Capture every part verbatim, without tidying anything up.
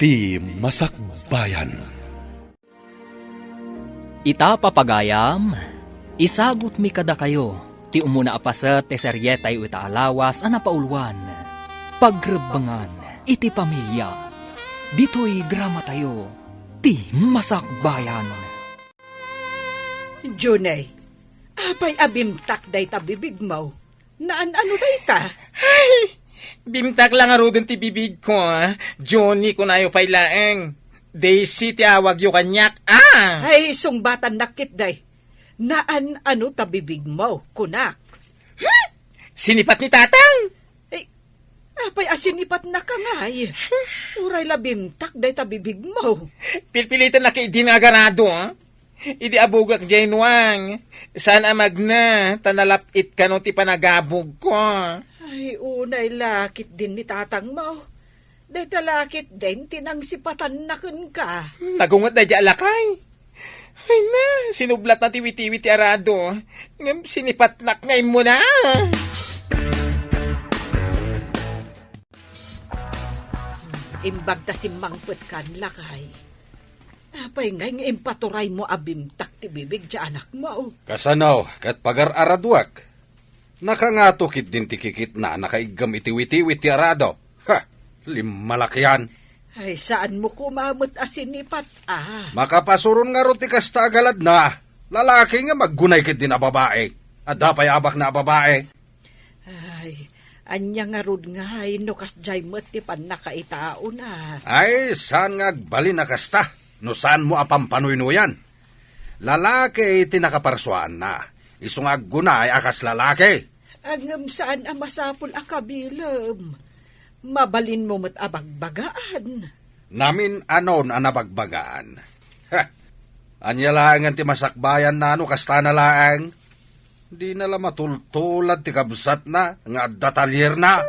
Ti Masakbayan. Ita, papagayam, isagutmi kadakayo ti umuna a paset ti serietayo ita a lawas a napauluan, Pagrebbengan iti Pamilia. Ditoy dramatayo, Ti Masakbayan. Junie, apay a bimtak dayta bibigmo? Naan-ano dayta? Ay, bimtak la ngaruden ti bibigko, ah. Johnny, kunayo pay laeng. Daisy ti awagyo kaniak, ah. Ay, sungbatannak ketdi. Naan-ano ta bibigmo, kunak. Hmm? Sinipat ni Tatang? Ay, apay a sinipatnaka ngay? Uray la bimtak dayta bibigmo. Pilpilitennak idi nga agarado, ah. Idi abugak diay nuang, saan a magna, ta nalap-it kano ti panagabugko. Ay, unay la ketdin ni tatangmo. Dayta la ketdin ti nangsipatan na kenka. Nagunget daydiay a lakay. Ay na, sinublatna ti witiwit ti arado. Ngem sinipatnak nga immuna. Imbag ta simmangpetkan, lakay. Apay ngay nga impaturaymo a bimtak ti bibig ti anakmo? Kasano ket pagar-araduak? Nakangato ketdin ti kikitna a nakaiggem iti witiwit ti arado. Ha! Limmalakian! Ay, saanmo koma met a sinipat, ah. Makapasuron ngarud ti kasta a galadna. Lalaki nga maggunay ketdin a babai. Adda pay abakna a babai. Ay, ania ngarud ngay no kasdiay met ti pannakaitaona? Ay, saan nga agbalin a kasta no saanmo a pampanuynoyan. Lalaki ti nakaparsuaanna, isu nga aggunay a kas lalaki. Ngem saan a masapul a kabilem. Mabalinmo met a bagbagaan. Namin-anon a nabagbagaan. Ha! Ania laengen ti masakbayanna no kastana laeng? Dina la matultulad ti kabsatna nga adda talierna.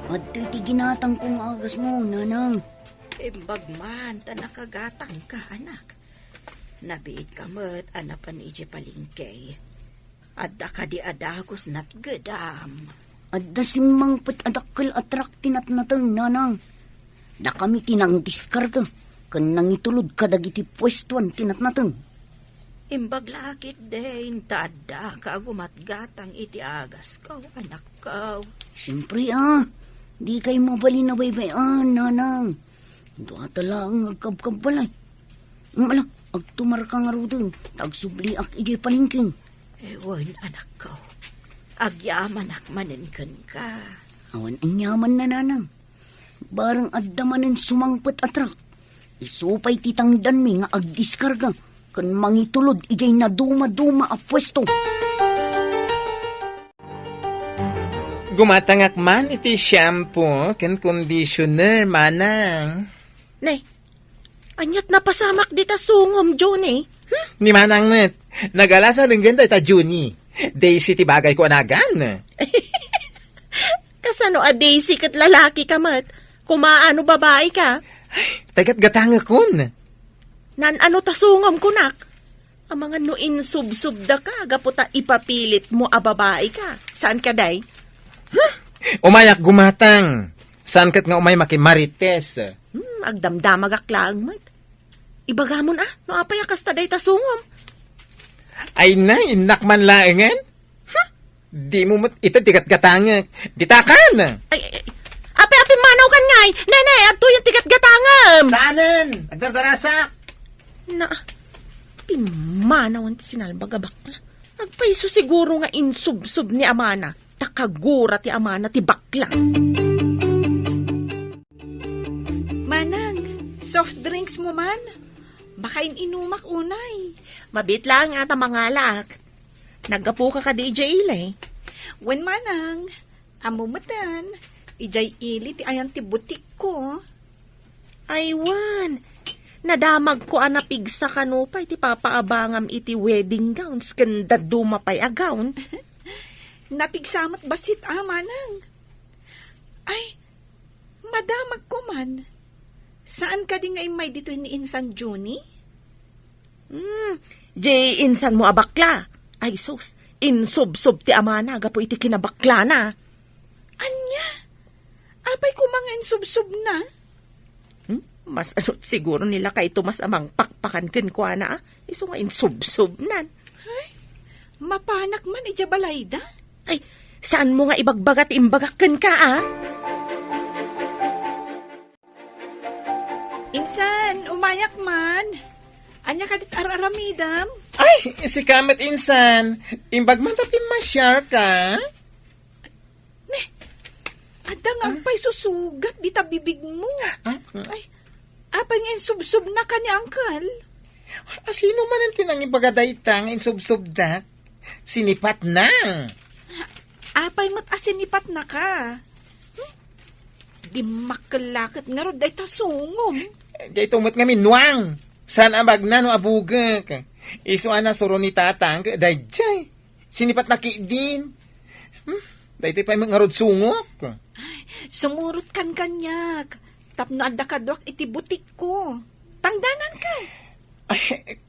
Adtoy ti ginatangko nga agasmo, nanang. Imbag man ta nakagatangka, anak. Nabiitka met a napan idiay palengke. Adda kadi a dagus natgedam? Adda simmangpet a dakkel a truck ti natnateng, nanang. Dakami ti nangdiskarga ken nangitulod kadagiti puestoan ti natnateng. Imbag la ketdin ta addaka a gumatgatang iti agasko, anakko. Siempre, ah. Dikay mabalin a baybay-an, nanang. Duata laeng nga agkabkabbalay. Ala, agtumarka ngaruden, ta agsubliak idiay palengke. Wen, anakko. Agyamanak manen kenka. Awan aniamanna, nanang. Bareng adda manen sumangpet a truck. Isu pay ti tangdanmi nga agdiskarga ken mangitulod idiay nadumaduma a puesto. Gumatangak man iti shampoo ken conditioner, manang. Ne, ania't napasamak dita sungom, Johnny? Hmm? Ni manang met, nagalasan denggen dayta Johnny. Daisy ti bagayko a nagan. Kasano a Daisy ket lalaki ka met? Kumaano babae ka? Ay, tay gatgatangekon. Naan-ano ta sungom kunak? Amangan no insubsubda ka, gapu ta ipapilit mo a babae ka. Saan ka, day? Huh? Umayak gumatang. Saan ket nga umay makimarites? Hmm, agdamdamagak laeng met. Ibagamon a, no apay a kasta dayta sungom? Ay na, innak man laengen? Huh? Di mo met ita ti gatgatangek. Ditakan! Ay, ay, ay. Ape, ape, manaw kan ngay! Nene, adtoyen ti gatgatangem! Saanen! Agdardarasak! Na, pimmanawan ti sinalbag a bakla. Agpayso siguro nga insubsob ni amana, ta kagura ti amana ti bakla. Manang, soft drinks mo man? Makain-inumak unay. Mabit laeng a ta mangalak. Naggapuka kadi idiay ili? Wen, manang. Ammo metten, idiay ili ti ayan ti butikko. Ay wen, nadamagko a napigsa kano pay ti papaabangam iti wedding gowns ken dadduma pay a gown. Napigsa met bassit a, manang. Ay, madamagko man. Saan kadi nga immay ditoy ni insan Junie? Hmm, di insan mo a bakla. Ay sus, insubsob ti amana gapu iti kinabaklana. Ania? Apa Koma nga insubsobna? Hmm? Mas anot siguro ni lakay Tomas a mangpakpakan kenkuana, a? Isu nga insubsobnan. Ay, mapanak man idiay balayda? Ay, saanmo nga ibagbaga ti imbagak kenka, a? Insan, umayak man. Ania kadit ar-aramidem? Ay, sika met, insan. Imbag man ta pimmasiarka? Ne, adda nga agpay susugat dita bibigmo. Ah? Ay, apay nga insubsobnaka ni Uncle? A, sino manen ti nangibaga dayta nga insubsobdak? Sinipatna. Apay met a sinipatnaka? Hmm? Dimmakkel la ket ngarud dayta sungom. Dayto met ngamin, Nuang. Saan a bagna no abugek? Isu a nasuro ni Tatang ket daydiay. Sinipatna ketdin. Hmm? Daytoy pay met ngarud sungok. Sumurotkan kaniak tapno adda kaduak iti butikko. Tangdananka. Ay,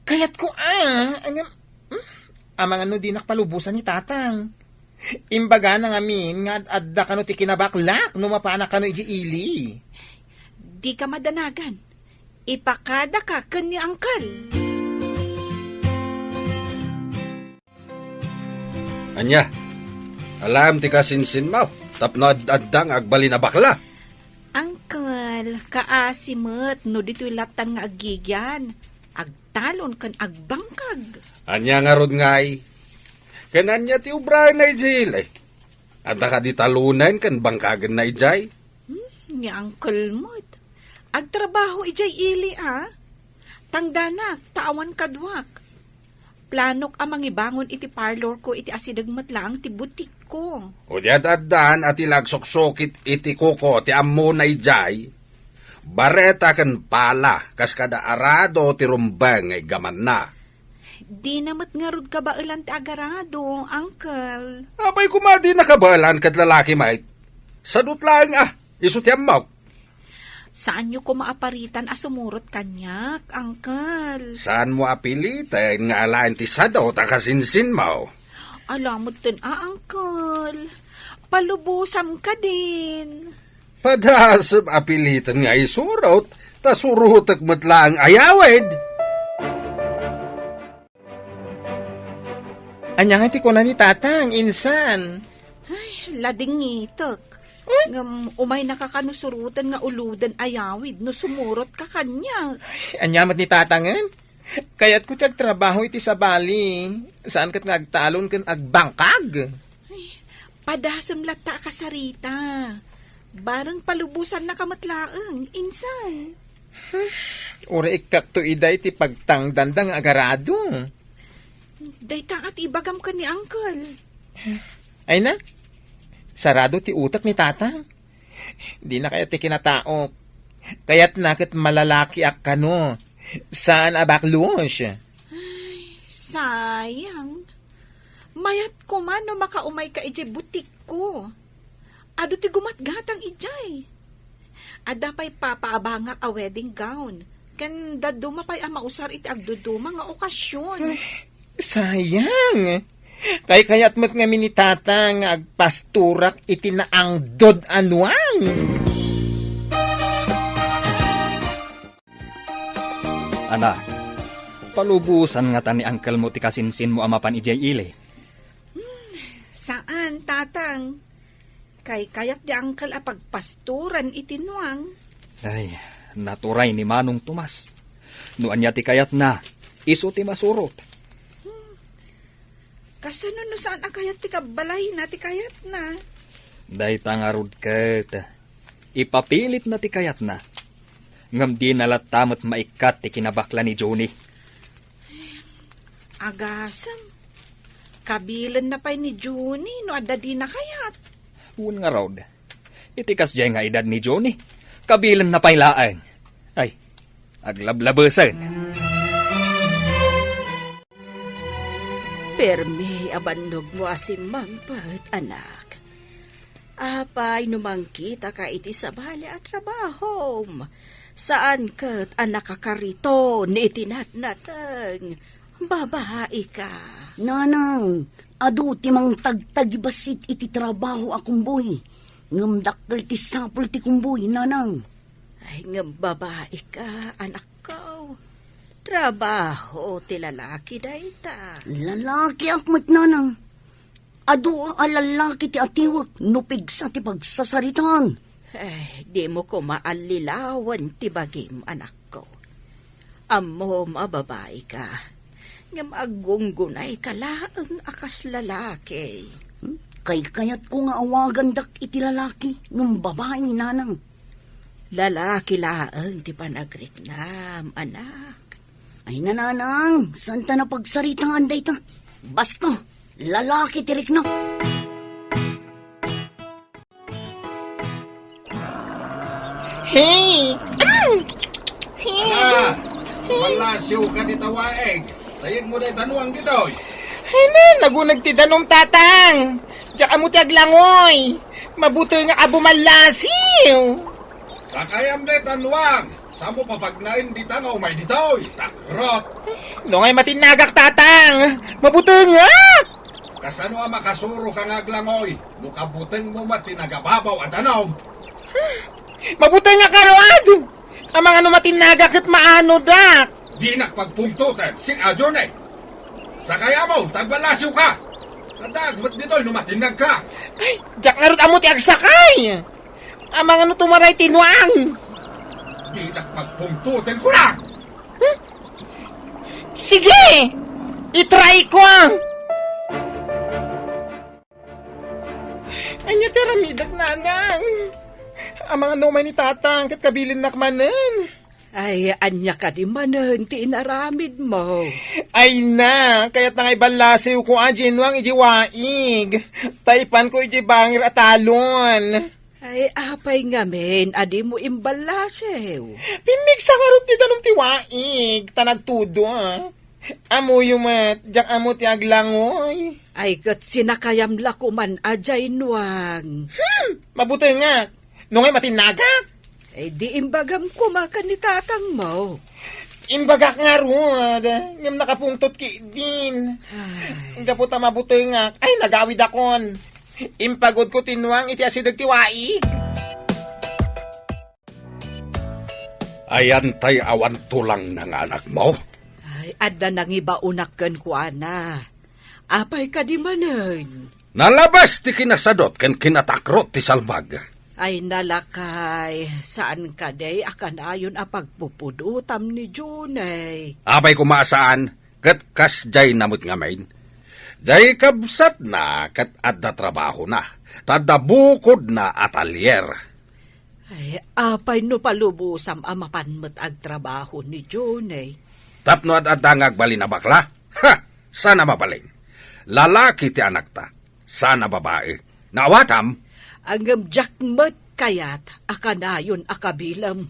kayatko, a. Ngem, hmm? Amangan no dinak palubosan ni Tatang. Imbagana ngamin nga ad-adda kano ti kinabaklak no mapanak kano idiay ili. Dika madanagan. Ipakadaka ken ni Uncle. Ania? Alaem ti kasinsinmo tapno ad-adda nga agbalin a bakla? Uncle, kaasi met no ditoy lattan nga aggigyan, agtalon ken agbangkag. Ania ngarud ngay? Ken ania ti obraenna idiay ili? Adda kadi talonen ken bangkagenna idiay? Hmm, ni Uncle met. Agtrabaho idiay ili, a? Tangdanak, ta awan kaduak. Planok a mangibangon iti parlorko iti asideg met laeng ti butikko. O di ad-addan a ti la agsuksukit iti kuko ti ammona idiay, bareta ken pala kas kada arado ti rumbeng nga iggamanna. Dina met ngarud kabaelan ti agarado, Uncle. Apay koma dina kabaelan ket lalaki met? Sadut laeng a, isu ti ammok. Saanyo koma a paritan a sumurot kaniak, Uncle. Saanmo a piliten nga alaen ti sadut a kasinsinmo? Ala metten a, Uncle. Palubosam kadin. Padasem a piliten nga isurot, ta surotek met laeng a yawid. Ania nga ti kuna ni Tatang, insan? Ay, ladingitek. Hmm? Ngem umaynaka kano suroten nga uloden a yawid no sumurotka kaniak. Ay, ania met ni Tatangen? Kayatko ti agtrabaho iti sabali. Saan ket nga agtalon ken agbangkag. Ay, padasem latta a kasarita. Bareng palubosannaka met laeng, insan. Uray ikkakto ida iti pagtangdanda nga agarado. Dayta nga ti ibagam ken ni Uncle. Ay na, sarado ti utek ni Tatang. Dina kayat ti kinataok. Kayatna ket malalakiak kano. Saan a baklos. Ay, sayang. Mayat koma no makaumayka idiay butikko. Adu ti gumatgatang idiay. Adda pay papaabangak a wedding gown. Ken dadduma pay a mausar iti agduduma nga okasion. Ay, sayang. Kaykayat met ngamin ni Tata nga agpastorak iti naangdod a nuang. Anak, palubosan ngata ni angkelmo ti kasinsinmo a mapan idiay ili? Hmm, saan, Tatang. Kaykayat di angkel a pagpastoran iti nuang. Ay, naturay ni Manong Tomas. No ania ti kayatna, isu ti masurot. Hmm. Kasano no saan a kayat ti kabbalayna ti kayatna? Dayta ngarud ket, ipapilitna ti kayatna. Ngem dina latta met maikkat ti kinabakla ni Johnny. Agasem, kabilenna pay ni Johnny no adda dina kayat. Wen ngarud, iti kasdiay nga edad ni Johnny, kabilenna pay laeng. Ay, aglablabesen. Permi a bannogmo a simmangpet, anak. Apay no mangkitaka iti sabali a trabahom? Saan ket a nakakariton iti natnateng? Babaika. Nanang, adu ti mangtagtagibassit iti trabaho a kumbuy. Ngem dakkel ti sapul ti kumbuy, nanang. Ay, ngem babaika, anakko. Trabaho ti lalaki dayta. Lalakiak met, nanang. Adu a lalaki ti atiwek no pigsa ti pagsasaritaan. Eh, dimo koma allilawen ti bagim, anakko. Ammom a babaika, ngem aggunggunayka laeng a kas lalaki. Hmm? Kaykayatko nga awagandak iti lalaki ngem babai, nanang. Lalaki laeng ti panagriknam, anak. Ay, nanang, saan ta napagsaritaan dayta? Basta, lalaki ti rikna. Hey! Hey! Ala, malasiw ka dita waig. Tayegmo dayta nuang ditoy. Ay na, naguneg ti danom, tatang. Diak ammo ti aglangoy. Mabutengak a bumallasiw. Sakayam dayta nuang. Samo papagnaen dita nga umay ditoy, takrot. No ngay matinnagak, tatang, mabutengak. Kasano a makasuro ka nga aglangoy no kabutengmo met ti nagababaw a danom? Mabutengak ngarud. Amangan no matinnagak ket maanodak. Dinak pagpungtoten, sing-a Johnny. Sakayamon, ta agballasiw ka. Addaak met ditoy no matinnag ka. Ay, diak ngarud ammo ti agsakay. Amangan no tumaray ti nuang. Dinak pagpungtoten, kunam. Sige! I-try ko! Ania ti aramidek, nanang? Amangan no umay ni tatang ket kabilinnak manen. Ay, ania kadi manen ti inaramidmo? Ay na, kayatna nga iballasiwko a diay nuang idiay waig. Ta ipanko idiay bangir a talon. Ay, apay ngamin a dimo imballasiw? Pimmigsa ngarud ti danum ti waig, ta nagtudo. Ammoyo met, diak ammo ti aglangoy. Ay, ket sinakayam la koman a diay nuang. Hmm, mabutengak. No ngay matinnagak? Ay, di imbagam koma ken ni tatangmo. Imbagak ngarud, ngem nakapungtot ketdin. Ay. Gapu ta mabutengak, ay, nagawidakon. Impagudko ti nuang iti asideg ti waig. Ayan tay awan tulangna nga anakmo? Ay, adda nangibaonak kenkuana. Apay kadi manen? Nalabas ti kinasadot ken kinatakrot ti salbag. Ay, nalakay, saan kadi a kanayon a pagpupudotam ni Junay? Apay koma a saan, ket kasdiayna met ngamin. Diay kabsatna ket adda trabahona, ta adda bukodna a talyer. Ay, apay no palubosam a mapan met agtrabaho ni Johnny? Tapno ad-adda nga agbalin a bakla? Ha! Saan a mabalin. Lalaki ti anakta. Saan a babai. Naawatam? Ngem diak met kayat a kanayon a kabilem.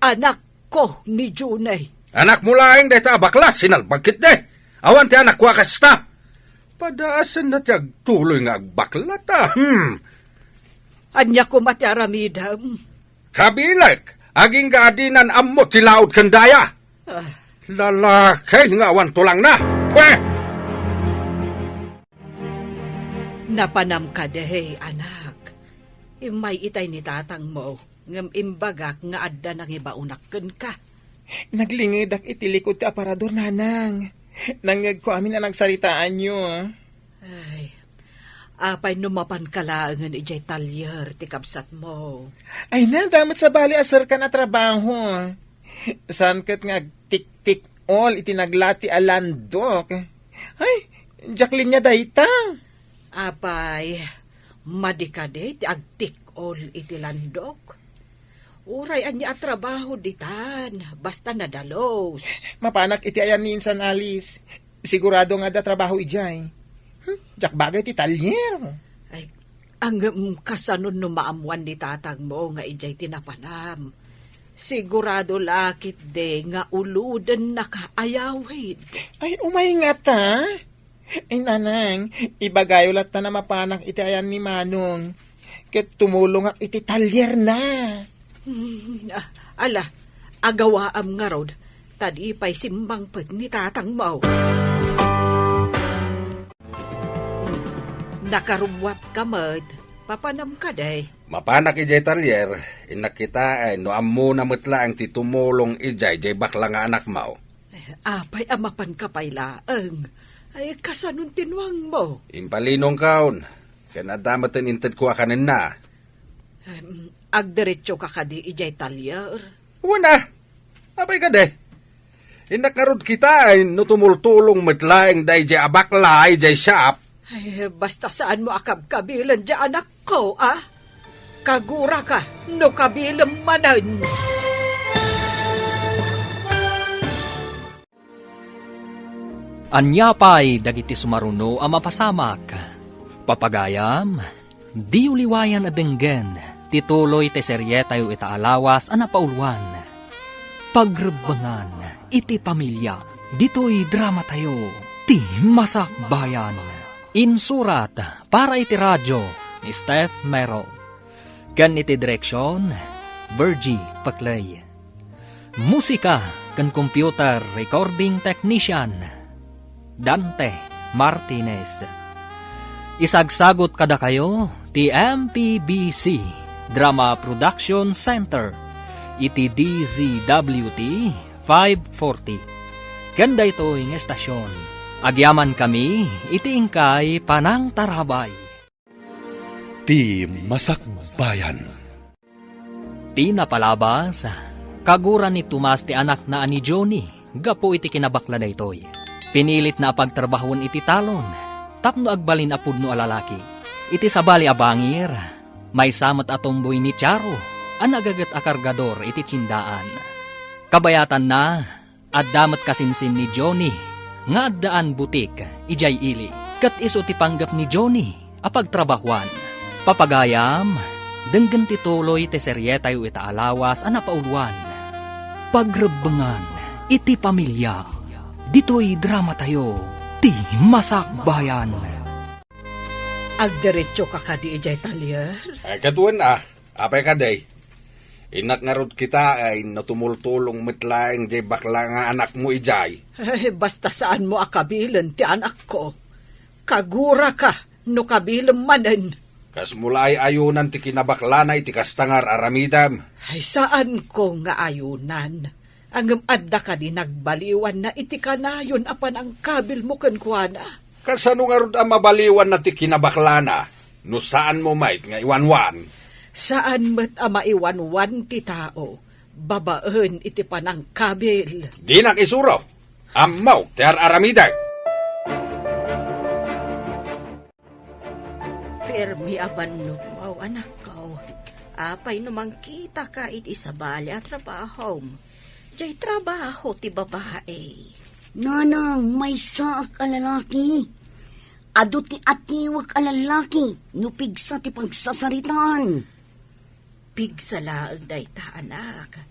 Anakko ni Johnny. Anakmo laeng dayta a bakla, sinalbag ketdi. Awan ti anakko a kasta. Padaasenna ti agtuloy nga agbakla ta. Hmm. Ania koma ti aramidem? Kabilek, agingga a dinan ammo ti laud ken daya. Ah. Lalaki nga awan tulangna. Pwe! Napanam kadi, anak. Immay itay ni tatangmo, ngem imbagak nga adda nangibaonak kenka. Naglingedak iti likod ti aparador, nanang. Nangngegko amin a nagsaritaanyo. Ay, apay no mapanka laengen idiay talyer ti kabsatmo? Ay na, adda met sabali a serkan a trabaho. Saan ket nga agtiktik-ol iti naglati a landok. Ay, diak linia dayta. Apay, madi kadi ti agtik-ol iti landok? Uray ania a trabaho ditan, basta nadalus. Mapanak iti ayan ni Insan Alice. Sigurado nga adda trabaho idiay. Hmm, diak bagay ti talyer. Ay, ngem kasano no maammuan ni tatangmo nga idiay ti napanam? Sigurado la ketdi nga ulodennaka a yawid. Ay, umay ngata. Ay, nanang, ibagayo latta a mapanak iti ayan ni Manong. Ket tumulongak iti talyerna. Hmm, ah, ala, agawaam ngarud, ta di pay simmangpet ni tatangmo. Nakarubbuatka met, Mapanam kadi? Mapanak idiay talyer, innak kitaen no ammona met laeng ti tumulong idiay diay bakla nga anakmo. Eh, apay a mapanka pay laeng? Ay, kasanon ti nuangmo? Impalinongkon, ken adda met intedko a kanenna. Em, agdiretsoka kadi idiay talyer? Wen a. Apay kadi? Innak ngarud kitaen no tumultulong met laeng daydiay a bakla idiay shop. Ay, basta saanmo a kabkabilen diay anakko, a? Kaguraka no kabilem manen. Ania pay dagiti sumaruno a mapasamak? Papagayam, diyo liwayan a denggen ti tuloy ti serietayo ita a lawas a napauluan, Pagrebbengan iti Pamilia. Ditoy dramatayo, Ti Masakbayan. Insurat para iti radio ni Steph Mero. Ken iti direksion, Virgie Paclay. Musika ken computer recording technician, Dante Martinez. Isagsagut kadakayo ti M P B C Drama Production Center iti D Z W T five forty. Ken daytoy nga estasion, agyamankami iti inkay panangtarabay. Ti Masakbayan. Ti napalabas, kagura ni Tomas ti anakna a ni Johnny gapu iti kinabakla daytoy. Pinilitna a pagtrabahoen iti talon tapno agbalin a pudno a lalaki. Iti sabali a bangir, maysa met a tomboy ni Charo a nagaget a kargador iti tiendaan. Kabayatanna, adda met kasinsin ni Johnny nga addaan butik idiay ili, ket isu ti panggep ni Johnny a pagtrabahoan. Papagayam, denggen ti tuloy ti serietayo ita a lawas a napauluan, Pagrebbengan iti Pamilia. Ditoy dramatayo, Ti Masakbayan. Agdiretsoka kadi idiay talyer? Ay, ket wen a. Apay kadi? Innak ngarud kitaen no tumultulong met laeng diay bakla nga anakmo idiay. Ay, basta saanmo a kabilen ti anakko. Kaguraka no kabilem manen. Kasmo la ay ayunan ti kinabaklana iti kasta nga ar-aramidem? Ay, saanko nga ayunan. Ngem adda kadi nagbaliwanna iti kanayon a panangkabilmo kenkuana? Kasano ngarud a mabaliwanna ti kinabaklana no saanmo met nga iwanwan? Saan met a maiwanwan ti tao babaen iti panangkabil. Dinak isuro. Ammok ti ar-aramidek. Permi a bannogmo, anakko. Apay no mangkitaka iti sabali a trabahom? Diay trabaho ti babae. Nanang, maysaak a lalaki. Adu ti atiwek a lalaki no pigsa ti pagsasaritaan. Pigsa laeng dayta, anak.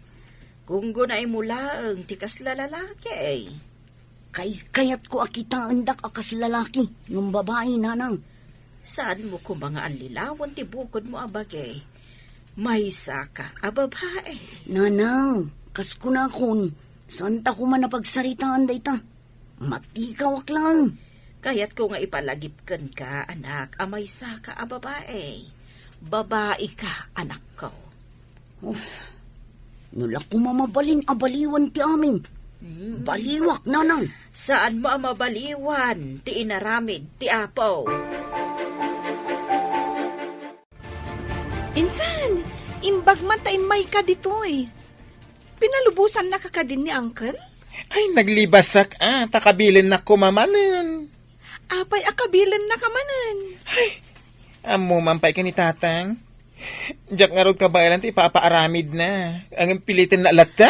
Gunggunaimo laeng ti kasla lalaki. Kaykayatko a kitaendak a kas lalaki ngem babai, nanang. Saanmo koma nga allilawen ti bukodmo a bagi? Maysaka a babai. Nanang, kas kunakon, saanta koma a pagsaritaan dayta. Matikawak laeng. Kayatko nga ipalagip kenka, anak, a maysaka a babai. Babaika, anakko. Oh, no la koma mabalin a baliwan ti amin. Mm. Baliwak, nanang. Saanmo a mabaliwan ti inaramid ti Apo? Insan, imbag man ta immayka ditoy. Pinalubosannaka kadin ni Uncle? Ay, naglibasak a, ta kabilennak koma manen. Apay a kabilennaka manen? Ay, ammo man pay ken ni Tatang. Diak ngarud kabaelan ti ipapaaramidna. Ngem pilitenna latta.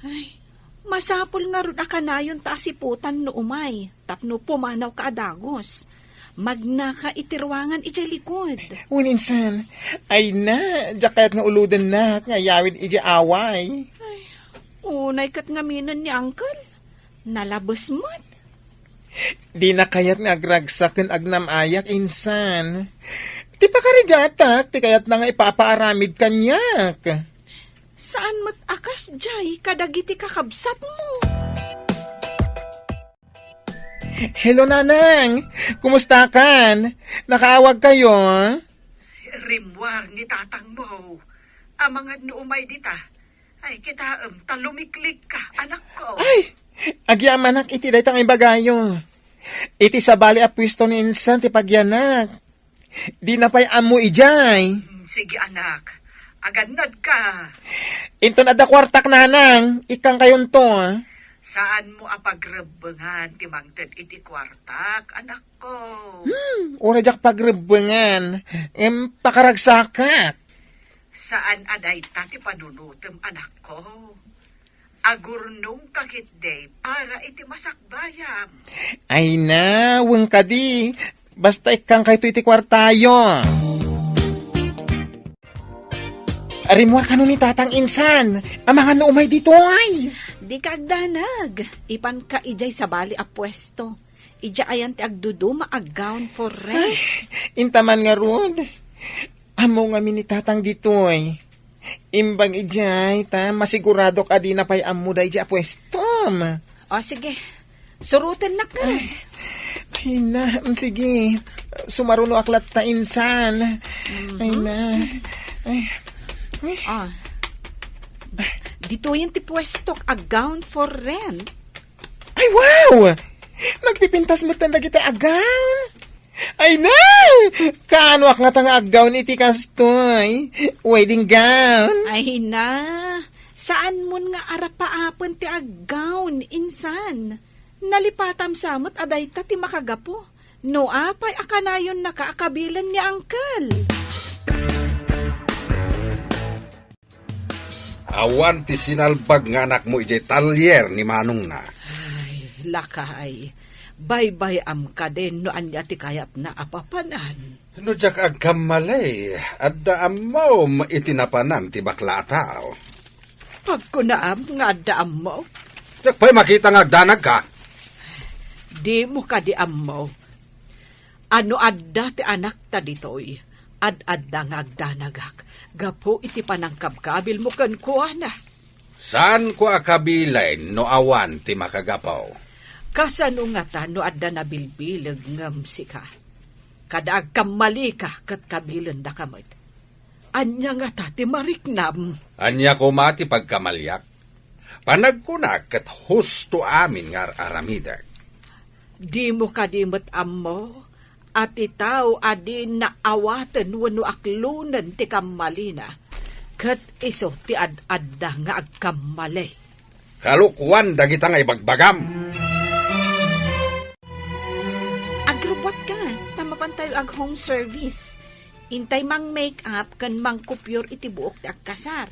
Ay, masapul ngarud a kanayon ta asiputan no umay, tapno pumanawka a dagus. Magnaka iti ruangan idiay likod. Wen, insan. Ay na, diak kayat nga ulodennak nga ayawid idiay away. Ay, unay ket ngaminen ni Uncle. Nalabes met. Dina kayat nga agragsak ken agnam-ayak, insan. Ti pakarigatak, ti kayatna nga ipapaaramid kaniak. Saan met a kasdiay kadagiti kakabsatmo? Hello, Nanang! Kumustakan? Nakaawagkayo? Rimmuar ni tatangmo. Amangan no umay dita. Ay, kitaem, ta lumiklikka, anakko. Ay! Agyamanak iti dayta nga ibagayo. Iti sabali a puesto ni insan ti pagyanak. Dina pay ammo idiay. Hmm, sige, anak. Agannadka. Inton adda kuartak, nanang, ikkangkayonto. Saanmo a pagrebbengan ti mangted iti kuartak, anakko. Hmm, uray diak pagrebbengan. Em, pakaragsakak. Saan a dayta ti panunutem, anakko. Agurnongka ketdi para iti masakbayam. Ay na, wen kadi. Basta ikkangkayto iti kuartayo. Rimmuar kano ni tatang insan. Amangan no umay ditoy. Dika agdanag. Ipanka idiay sabali a puesto. Idiay ayan ti agduduma a gown for rent. Ay, intaman ngarud. Ammo ngamin ni tatang ditoy. Imbag idiay, ta masiguradok a dina pay ammo daydiay a puestom. O, sige. Surotennak. Ay, ay na, mm, sige. Sumarunoak latta insan. Mhm. Ay na. Ay. Ay. Ah. Ditoyen ti puestok a gown for rent. Ay, wow! Nagpipintas metten dagiti a gown. Ay na! Kaanoak ngata nga aggown iti kastoy? Wedding gown? Ay na! Saanmon nga arapaapen ti aggown, insan? Nalipatam sa met a dayta ti makagapu. No apay a kanayonnaka a kabilen ni Uncle? Awan ti sinalbag nga anakmo idiay talyer ni manongna. Ay, lakay, baybay-am kadin no ania ti kayatna a papanan. No diak agkamali, adda ammom iti napanan ti bakla a tao. Pagkunaam nga adda ammok? Diak pay makita nga agdanagka. Dimo kadi ammo. A no adda ti anakta ditoy, ad-adda nga agdanagak gapu iti panangkabkabilmo kenkuana. Saanko a kabilen no awan ti makagapu. Kasano ngata no adda nabilbileg ngem sika? Kada agkammalika ket kabilendaka met. Ania ngata ti mariknam? Ania koma ti pagkamaliak? Panagkunak ket husto amin nga ar-aramidek. Dimo kadi met ammo a ti tao a di naawaten wenno aklonen ti kammalina, ket isu ti ad-adda nga agkammali? Kalokuan dagita nga ibagbagam. Agrubbuatka, ta mapantayo ag-home service. Intay mang-make-up ken mangkupyor iti buok ti agkasar.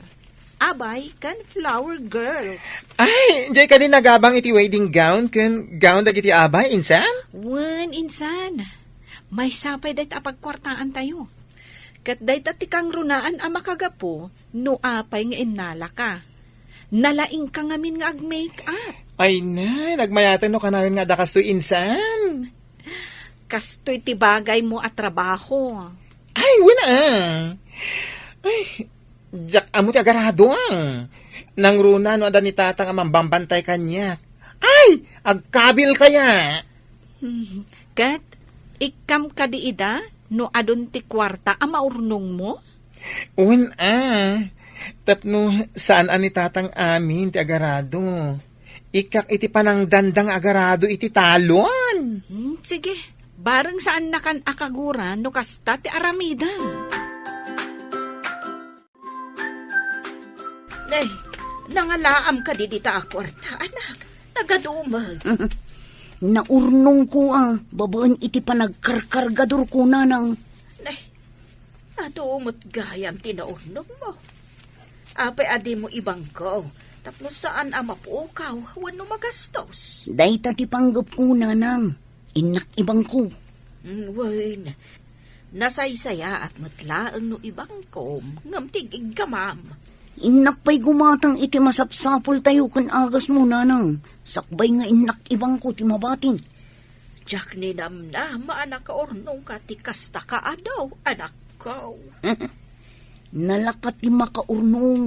Abay ken flower girls. Ay, diay kadi nagabang iti wedding gown ken gown dagiti abay, insan? Wen, insan. Maysa pay dayta a pagkuartaantayo. Ket dayta ti kangrunaan a makagapu no apay nga innalaka. Nalaingka ngamin nga ag-make up. Ay na, nagmayaten no kanayon nga adda kastoy, insan. Kastoy ti bagaymo a trabaho. Ay, wen a. Ay, diak ammo ti agarado a. Nangruna no adda ni tatang a mambambantay kaniak. Ay, agkabil kaya. Hmm. Ket, ikkam kadi ida no adun ti kuarta a maurnongmo? Wen a, tapno saan a ni tatang amin ti agarado. Ikkak iti panangdanda nga agarado iti talon. Hmm, sige, bareng saannakan a kagura no kasta ti aramidem. Nay, nangalaam kadi dita a kuarta, anak? Nagadumek. Naurnongko a, babaen iti panagkarkargadorko, nanang. Nay, adu met gayam ti naurnongmo. Apay a dimo ibangko, tapno saan a mapukaw wenno magastos? Dayta ti panggepko, nanang. Innak ibangko. Mm, wen, nasaysayaat met laeng no ibangkom, ngem ti iggamam. Innak pay gumatang iti masapsapultayo ken agasmo, nanang. Sakbay nga innak ibangko ti mabatin. Diak ninamnama a nakaurnongka ti kasta ka adu, anakko. Nalaka ti makaurnong,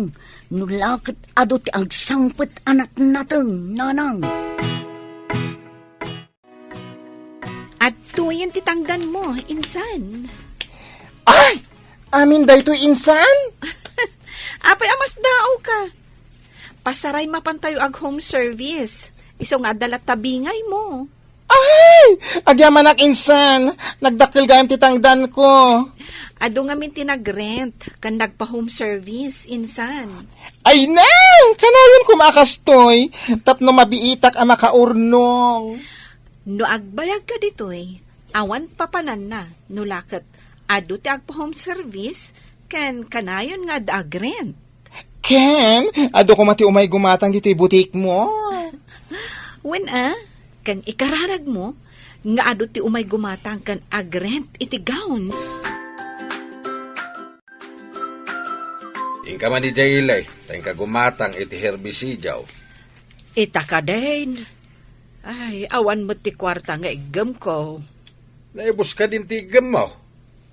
no la ket adu ti agsangpet a natnateng, nanang. Adtoyen ti tangdanmo, insan. Ay! Amin daytoy insan? Apay a masdaawka? Pasaray mapantayo ag-home service. Isu nga adda latta bingaymo. Ay! Agyamanak insan, nagdakkel gayam ti tangdanko. Adu ngamin ti nag-rent, ken nagpa-home service, insan. Ay na! Kanayon koma a kastoy, tapno mabiitak a makaurnong. No agbayagka ditoy, awan papananna, no la ket adu ti agpa-home service, ken kanayon nga adda ag-rent. Ken, adu koma ti umay gumatang ditoy butikmo. Wen a, ken ikararagmo nga adu ti umay gumatang ken agrent iti gowns. Inka man idiay ili, ta inka gumatang iti herbisidiaw. Ita kadin. Ay, awan met ti kuarta nga iggemko. Naibuska din ti iggemmo.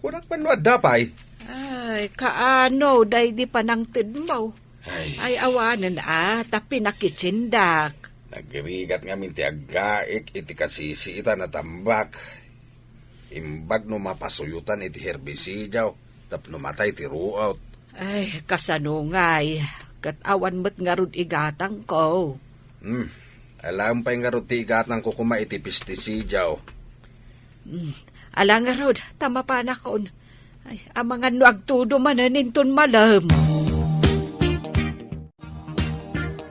Kunak man no adda pay. Ay, kaano, daydi panangtedmo? Ay. Ay, awanen a, ta pinakitsindak. Nagrigat ngamin ti aggaik iti kasisiitan a tambak. Imbag no mapasuyotan iti herbisidiaw, tapno matay ti ruot. Ay, kasano ngay, ket awan met ngarud igatangko. Hmm, alaem pay ngarud ti igatangko koma iti pestisidiaw. Hmm, ala ngarud, ta mapanakon. Ay, amangan no agtudo manen inton malem.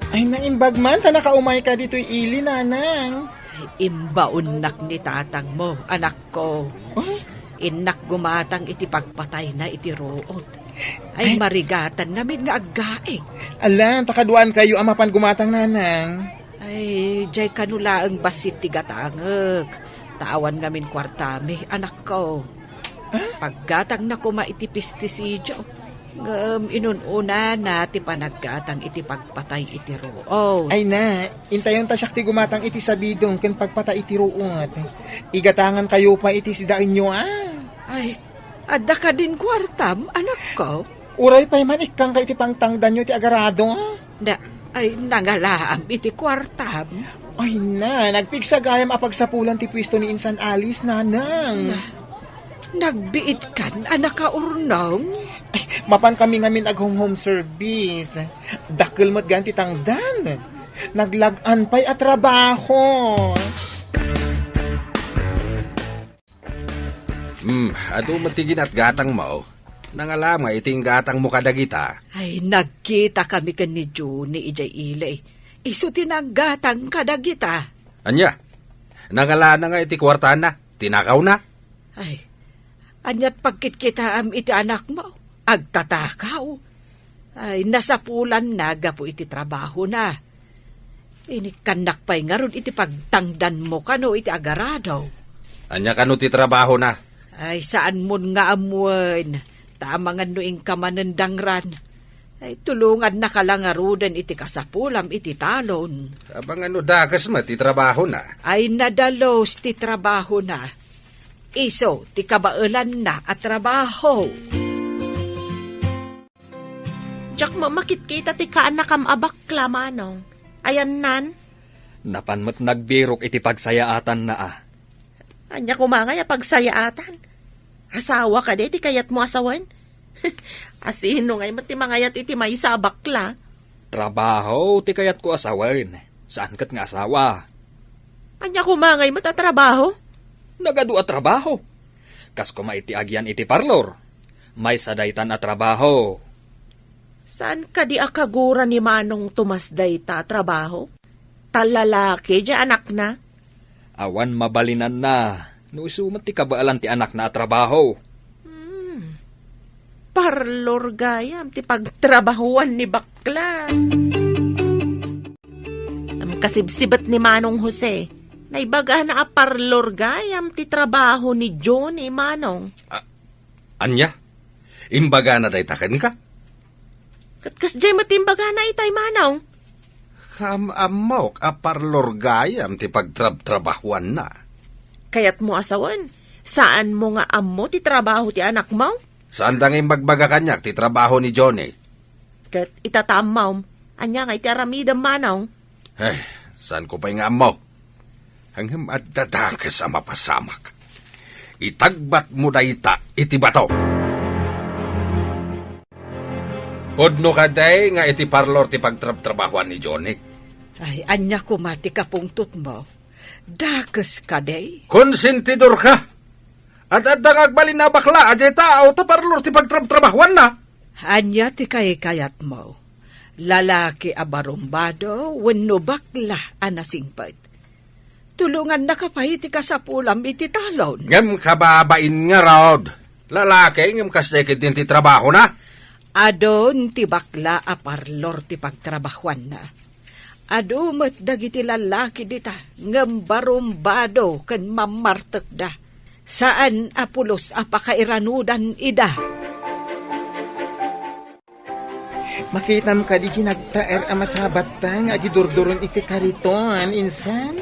Ay, naimbag man ta nakaumayka ditoy ili, nanang. Ay, imbaonnak ni tatangmo, anakko. Oh? Innak gumatang iti pagpatayna iti ruot. Ay, ay, marigatan ngamin nga aggaik. Ala, ta kaduaankayo a mapan gumatang, nanang. Ay, jay kano laeng bassit ti gatangek. Ta awan ngamin kuartami, anakko. Ah? Paggatangna koma iti pestisidio. Ngem inun-unana ti panaggatang iti pagpatay iti ruot. Ay na, intayon ta siak ti gumatang iti sabidong ken pagpatay iti ruot. Igatangankayo pay iti sidaenyo, a. Ay, adda kadin kuartam, anakko? Uray pay man ikkanka iti pangtangdanyo ti agarado, a. Da, ay, nangalaam iti kuartam. Ay na, nagpigsa gayam a pagsapulan ti puesto ni Insan Alice, nanang. Na, nagbiitkan a nakaurnong? Ay, mapan kami ngamin ag-home-home service. Dakkel met gayam ti tangdan. Naglag-an pay a trabaho. Hmm, adu met ti ginatgatangmo. Nangalam nga iti inggatangmo kadagita. Ay, nagkita kami ken ni Johnny idiay ili. Isu ti nanggatang kadagita. Ania? Nangalana nga iti kuartana? Tinakawna? Ay, aniat pagkitkitaam iti anakmo? Agtatakaw? Ay, nasapulanna gapu iti trabahona. Inikkannak pay ngarud iti pagtangdanmo kano iti agarado. Ania kano ti trabahona? Ay, saanmon nga ammoen. Ta amangan no inka manen dangran. Ay, tulongannaka la ngaruden iti kasapulam iti talon. Amangan no dakes met ti trabahona. Ay, nadalus ti trabahona. Isu ti kabaelanna a trabaho. Diak met makitkita ti kaannakam a bakla, Manong. Ayannan? Napan met nagbirok iti pagsayaatanna, a. Ania koma ngay a pagsayaatan? Asawa kadi ti kayatmo a sawen? Asino ngay met ti mangayat iti maysa a bakla? Trabaho ti kayatko a sawen, saan ket nga asawa. Ania koma ngay met a trabaho? Nagadu a trabaho. Kas koma iti agian iti parlor. Maysa daytan a trabaho. Saan kadi a kagura ni Manong Tomas dayta a trabaho? Ta lalaki diay anakna? Awan mabalinanna no isu met ti kabaelan ti anakna a trabaho. Hmm. Parlor gayam ti pagtrabahuan ni bakla. Am, kasibsibet ni Manong Jose, naibagana a parlor gayam ti trabaho ni Johnny, Manong. A-, ania? Imbagana dayta kenka? Ket kasdiay met imbagana itay, Manong. Kaam-ammok a parlor gayam ti pagtrabtrabahuanna. Kayatmo a sawen, saanmo nga ammo ti trabaho ti anakmo? Saanda nga imbagbaga kaniak ti trabaho ni Johnny. Ket ita ta ammom, ania nga iti aramidem, Manong? Eh, saanko pay nga ammo? Ngem adda dakes a mapasamak. Itagbatmo dayta iti bato. Pudno kadi nga iti parlor ti pagtrabtrabahoan ni Johnny? Ay, ania koma ti kapungtotmo? Dakes kadi? Konsentidorka. Ad-adda nga agbalin a bakla a diay tao ta parlor ti pagtrabtrabahoanna. Ania ti kaykayatmo? Lalaki a barumbado wenno bakla a nasingpet? Tulongannaka pay ti kasapulam iti talon. Ngem kababain ngarud. Lalaki, ngem kasdiay ketdin ti trabahona. Adun ti bakla a parlor ti pagtrabahoanna. Adu met dagiti lalaki dita, ngem barumbado ken mammartekda. Saan a pulos a pakairanudan ida. Makitam kadi ti nagtaer a masabatta nga agidurduron iti kariton, insan?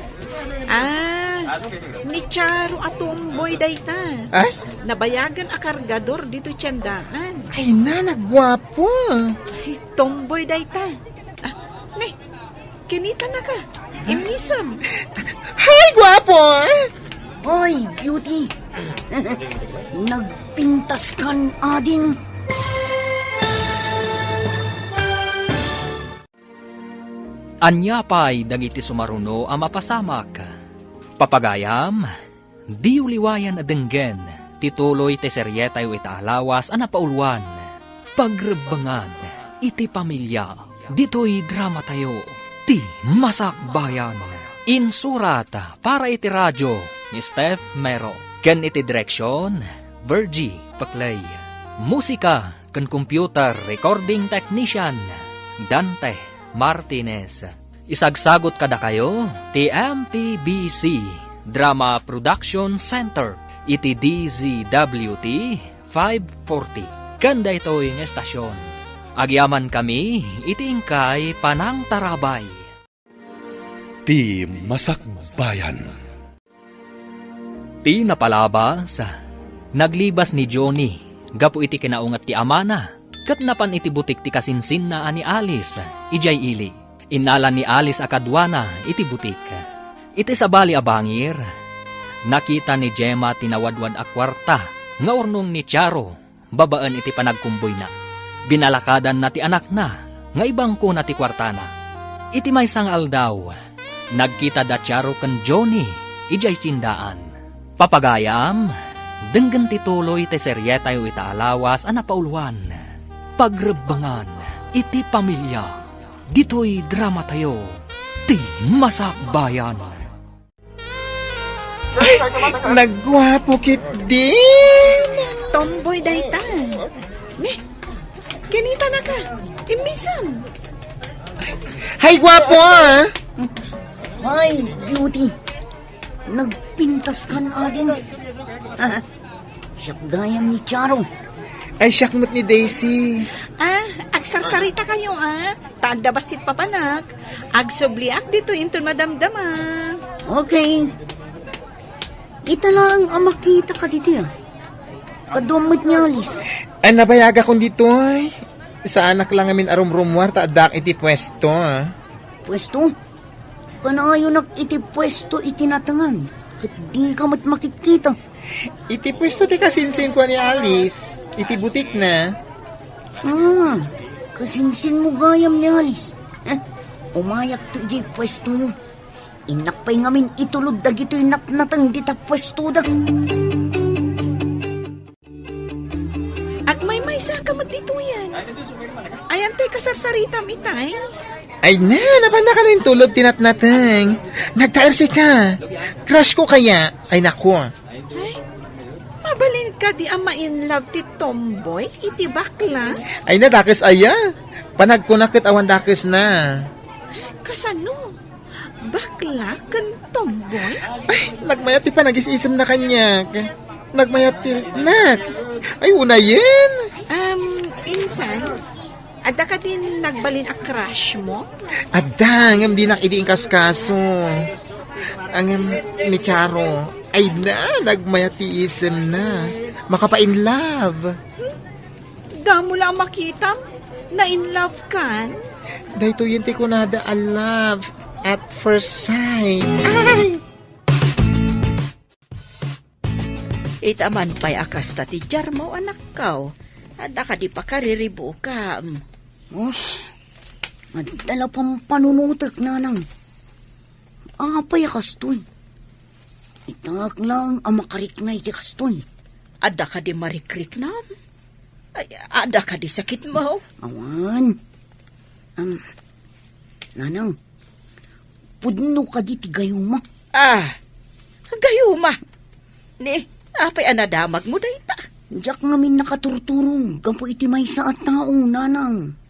Ah, ni Charo a tomboy dayta. Ay? Nabayagan a kargador ditoy tiendaan. Ay, na, nagguapo. Ay, tomboy dayta. Ah, ne, kinitanaka. Immisem. Hay, guapo! Hoy, Beauty! Nagpintaskan adin. Ania pay dagiti sumaruno a mapasamak? Papagayam, diyo liwayan a denggen ti tuloy ti serietayo ita a lawas a napauluan, Pagrebbengan iti Pamilia. Ditoy dramatayo, Ti Masakbayan. Insurat para iti radio ni Steph Mero, ken iti direksyon, Virgie Peclay. Musika ken computer recording technician, Dante Martinez. Isagsagot kadakayo ti M P B C Drama Production Center iti D Z W T five forty. Ken daytoy nga estasyon, agyamankami iti inkay panangtarabay. Ti Masakbayan. Ti napalabas, naglibas ni Johnny gapu iti kinaunget ti amana, ket napan iti butik ti kasinsinna a ni Alice idiay ili. Innala ni Alice a kaduana iti butik. Iti sabali a bangir, nakita ni Gemma ti nawadwad a kuarta nga urnong ni Charo babaen iti panagkumboyna. Binalakadanna ti anakna nga ibangkona ti kuartana. Iti maysa nga aldaw, nagkita da Charo ken Johnny idiay tiendaan. Papagayam, denggen ti tuloy ti serietayo ita a lawas a napauluan, Pagrebbengan iti Pamilia. Ditoy dramatayo, Ti Masakbayan. Ay, nagguapo ketdin. Tomboy dayta. Ne, kinitanaka. Immisem. Hay, guapo, ah. Hay, Beauty. Nagpintaskan adin. Siak gayam ni Charo. Ay, siak met ni Daisy. Ah, agsarsarita kayo, ah. Ta adda bassit papanak. Agsubliak ditoy inton madamdama. Okay. Ita laeng a makita ka ditoy, ah. Kaduam met ni Alice. Ay, nabayagakon ditoy. Saanak la ngamin a rumrumuar ta addaak iti puesto, ah. Puesto? Panaayonak iti puesto iti natengan, ket dika met makitkita. Iti puesto ti kasinsinko a ni Alice, iti butikna. Ah, kasinsinmo gayam ni Alice. Eh, umayakto idiay puestoyo. Innak pay ngamin itulod dagitoy natnateng dita puestoda. Agmaymaysa ka met ditoyen. Ayan tay kasarsaritam itay? Ay na, napannaka intulod ti natnateng. Nagtaersika. Crush ko kaya? Ay naku. Ay, mabalin kadi a ma-in love ti tomboy iti bakla? Ay na, dakes aya. Panagkuna ket awan dakesna. Kasano? Bakla ken tomboy? Ay, nagmayat ti panagis-isemna kaniak. Nagmayat ti riknak. Ay, unayen. Um, insan, adda kadin nagbalin a crush mo? Adda, ngem dinak idi inkaskaso. Ngem ni Charo, ay na, nagmayat ti isemna. Makapa-in love. Damo la a makitam, na-in love kan? Daytoyen ti kunada a love at first sight. Ay! Ita man pay a kasta ti diarmo, anakko. Adda kadi pakariribukam? Oh, adda la pampanunotek, nanang. Apay a kastoy? Itak laeng a makarikna iti kastoy. Adda kadi marikriknam? Ay, adda kadi sakitmo? Awan. Am, nanang, pudno kadi ti gayuma? Ah, gayuma? Ni, apay a nadamagmo dayta? Diak ngamin nakaturturong gapu iti maysa a tao, nanang.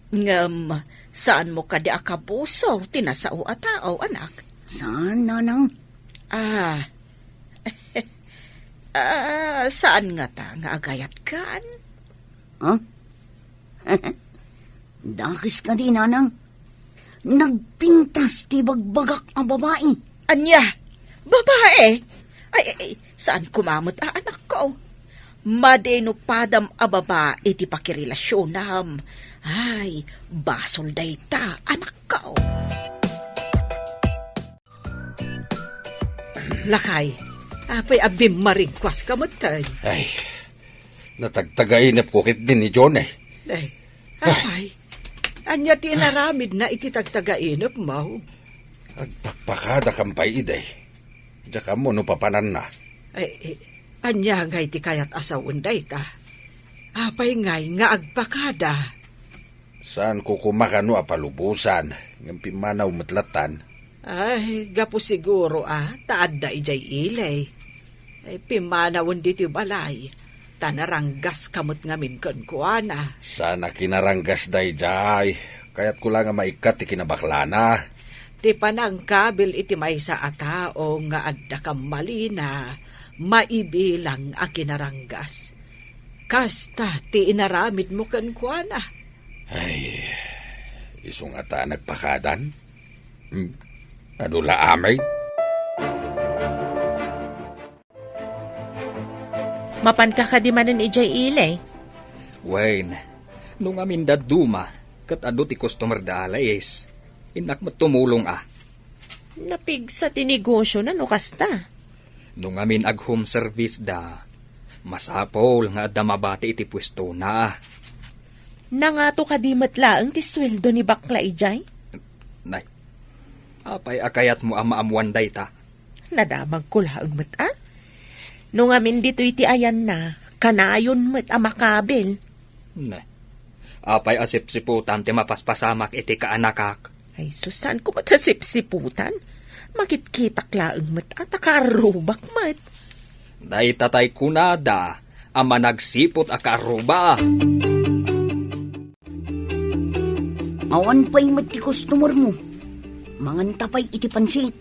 Ngem, saanmo kadi a kabusor ti nasao a tao, anak? Saan, nanang? Ah. Ah, saan ngata nga agayatkan? Ha? Dakes kadi, nanang. Nagpintas ti bagbagak a babai. Ania? Babai? Ay, ay, ay, saan koma met a anakko? Madi no padam a babai ti pakirelasionam. Ay, basol dayta, anakko. Lakay, apay a bimmaringkuaska metten? Ay, natagtagainepko ketdi ni Johnny. Ay, apay, ania ti inaramidna iti tagtagainepmo? Agpakpakada kan pay idi. Diak ammo no papananna. Ay, eh, ania ngay ti kayat a sawen dayta? Apay ngay nga agpakada? Saanko koma kano a palubosan, ngem pimmanaw met lattan. Ay, gapu siguro a ta adda idiay ili. Ay, pimmanawen ditoy balay, ta naranggaska met ngamin kenkuana. Saan a kinaranggas daydiay? Kayatko la nga maikkat ti kinabaklana. Ti panangkabil iti maysa a tao nga adda kammalina, maibilang a kinaranggas. Kasta ti inaramidmo kenkuana. Ay, isu ngata a nagpakadan? Hmm? Adu la amin? Mapanka kadi manen idiay ili? Wen, no ngamin dadduma, ket adu ti customer da, Alice. Innak met tumulong a. Napigsa ti negosiona no kasta. No ngamin ag-home service da, masapul nga adda mabati iti puestona. Nangato kadi met laeng ti sueldo ni bakla idiay? Nay, apay a kayatmo a maammuan dayta? Nadamagko laeng met a. No ngamin ditoy ti ayanna, kanayon met a makabil. Ne. Apay a sipsiputan ti mapaspasamak iti kaanakak? Ay, sus, saanko met a sipsiputan? Makitkitak laeng met a ta kaarrubak met. Dayta tay kunada a managsiput a kaarruba. Awan pay met ti customer mo. Manganta pay iti pansit.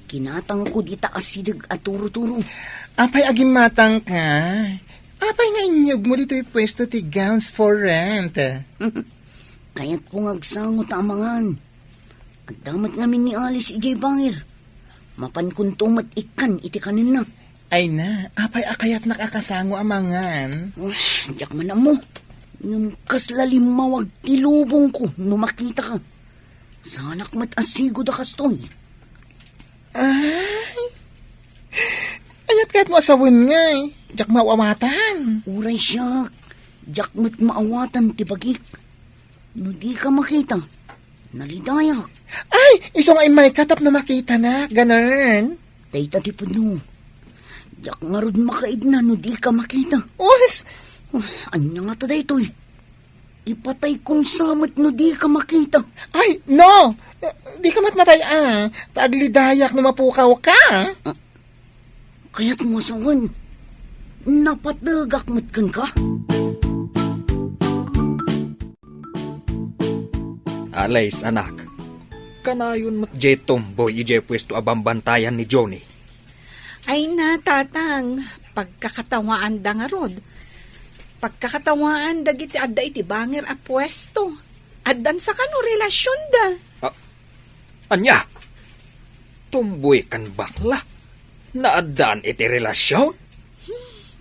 Kinatangko dita asideg a turo-turo. Apay a gimmatangka? Apay nga inyegmo ditoy puesto ti gowns for rent? Kayatko nga agsango ta amangan. Adda met ngamin ni Alice idiay bangir. Mapankonto met ikkan iti kanenna. Ay na, apay a kayatnak a kasango amangan? Ah, diak man ammo. Ngem kasla limmawag ti lubongko no makitaka. Saanak met a sigud a kastoy. Ay, aniat kayatmo a sawen ngay? Diak maawatan. Uray siak, diak met maawatan ti bagik. No dika makita, nalidayak. Ay, isu nga immayka tapno makitanak, ganern. Dayta ti pudno. Diak ngarud makaigna no dika makita. Us! Ah, ania ngata daytoy? Ipataykonsa met no dika makita. Ay, no! Dika matmatay a. Ta aglidayak no mapukawka. Ah, kayatmo a sawen, napategak met kenka? Alice, anak. Kanayon met diay tumboy idiay puesto a bambantayan ni Johnny. Ay na, Tatang, pagkakatawaanda ngarud. Pagkakatawaan dagiti adda iti bangir a puesto. Addansa kano relasionda. Ah, ania? Tumboy ken bakla? Naaddaan iti relasion?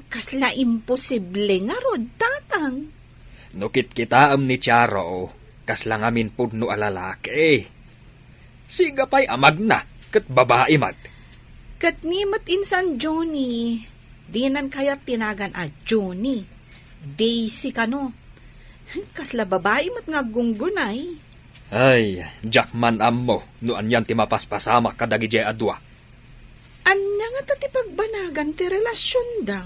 Kasla imposible ngarud, Tatang. No kitkitaem ni Charo, kasla ngamin pudno a lalaki. Siga pay a magna, ket babai met. Ket ni met insan Johnny, dinan kayat ti nagan a Johnny. Daisy kano. Kasla babai met nga aggunggunay. Ay, diak man ammo no anian ti mapaspasamak kadagidiay a dua. Ania ngata ti pagbanagan ti relasionda?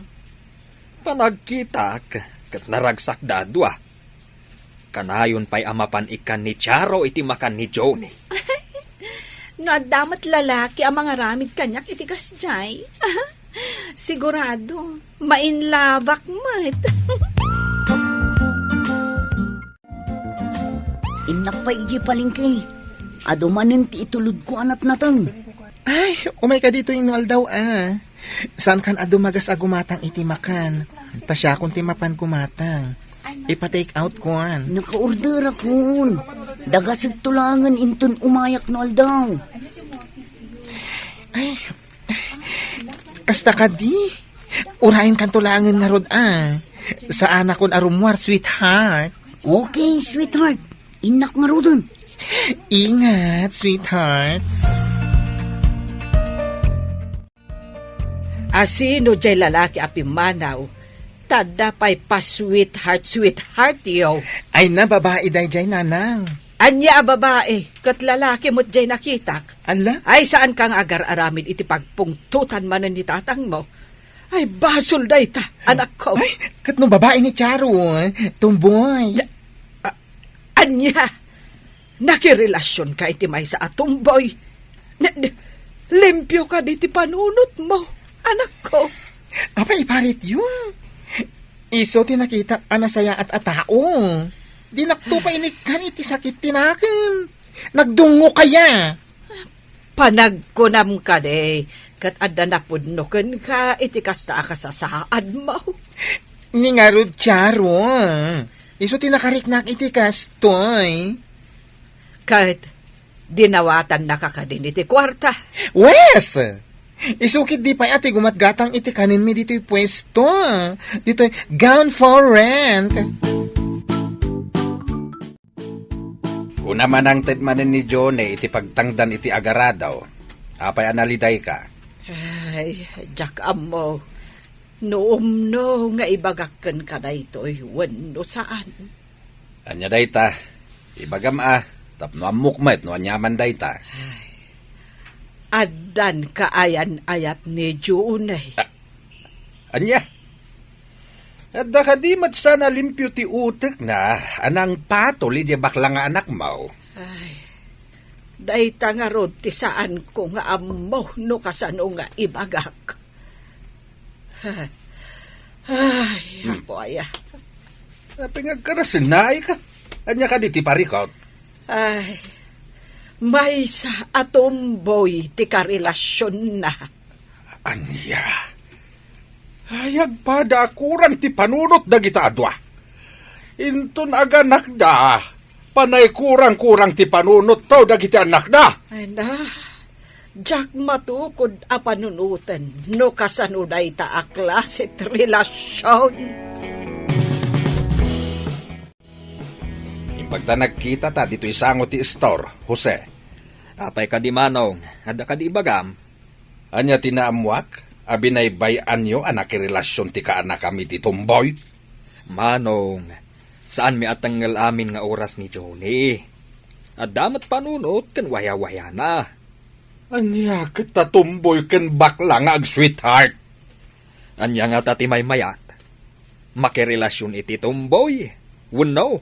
Panagkitak, ket naragsakda a dua. Kanayon pay a mapan ikkan ni Charo iti makan ni Johnny. No adda met lalaki a mangaramid kaniak iti kasdiay, sigurado, mainlabak met. Innak pay idiay palengke. Adu manen ti itulodko a natnateng. Ay, umayka ditoy no aldaw a. Saankan a dumagas a gumatang iti makan. Ta siakon ti mapan gumatang. Ipa-take out kon. Nakaorderakon. Dagasek to laengen inton umayak no aldaw. Ay, kasta kadi. Urayenkanto laengen ngarud a. Saanakon a rummuar, sweetheart. Okay, sweetheart. Innak ngaruden. Ingat, sweetheart. Asino jay lalaki a pimmanaw? Ta adda pay pa-sweetheart, sweetheart yo. Ay na, babai dayjay, nanang. Ania a babai? Ket lalaki met jay nakitak. Ala? Ay, saanka nga agar-aramid iti pagpungtotan manen ni tatangmo. Ay, basol dayta, anakko. Ay, ket no babai ni Charo, tomboy. A-, ania? Nakirelasionka iti maysa a tomboy? Na-, limpio kadi ti panunotmo, anakko. Apay, iparityo? Isu ti nakitak a nasayaat a tao. Dinakto pay inikkan iti sakit ti nakem. Nagdungngok aya. Panagkunam kadi, ket adda napudno kenka iti kasta a kasasaadmo. Ni ngarud, Charo, isu ti nakariknak iti kastoy. Ket dinawatannaka kadin iti kuarta? Wes! Isu ketdi pay a ti gumatgatang iti kanenmi ditoy puesto, ditoy Gown for Rent. Kuna manangted manen ni Johnny iti pagtangdan iti agarado. Apay a nalidayka? Ay, diak ammo no umno nga ibagak kenka daytoy wenno saan. Ania dayta? Ibagam a, tapno ammok met no aniaman dayta. Ay, addan kaayan-ayat ni Johnny. Ah, ania? Adda kadi met saan a limpio ti utekna a nangpatol idiay bakla nga anakmo? Ay, dayta ngarud ti saanko nga ammo no kasano nga ibagak. Ay, hmm. Apo aya. Apay nga agkarasennaayka? Ania kadi ti parikot? Ay, maysa a tomboy ti karelasionna. Ania? Ay, agpada a kurang ti panunot dagita a dua. Inton aganakda, panay kurang-kurang ti panunotto dagiti annakda. Ay na, diak matukod a panunoten no kasano dayta a klase ti relasion. Imbagta nagkitata ditoy sango ti istor, Jose. Apay kadi, Manong? Adda kadi ibagam? Ania ti naammoak a binaybay-anyo a nakirelasion ti kaanakam iti tomboy? Manong, saanmi a tengngel amin nga oras ni Johnny. Adda met panunot ken wayawayana. Ania ket ta tomboy ken bakla nga ag-sweetheart? Ania ngata ti maymayat? Makirelasion iti tomboy wenno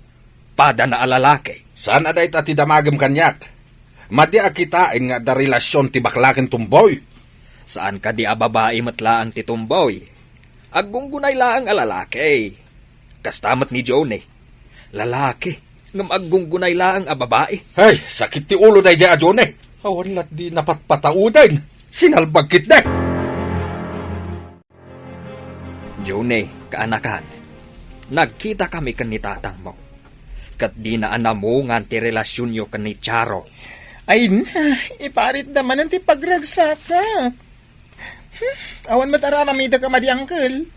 padana a lalaki? Saan a dayta ti damagem kaniak. Madi a kitaen nga adda relasion ti bakla ken tomboy. Saan kadi a babai met laeng ti tomboy? Aggunggunay laeng a lalaki. Kasta met ni Johnny. Lalaki, ngem aggunggunay laeng a babai. Ay, sakit ti ulo daydiay a Johnny. Awan lat di napatpatauden. Sinalbag ketdi. Johnny, kaanakan, nagkitakami ken ni tatangmo. Ket dina a namungan ti relasionyo ken ni Charo. Ay na, iparitda manen ti pagragsakak. Hmm, awan met ar-aramidek a madi, uncle.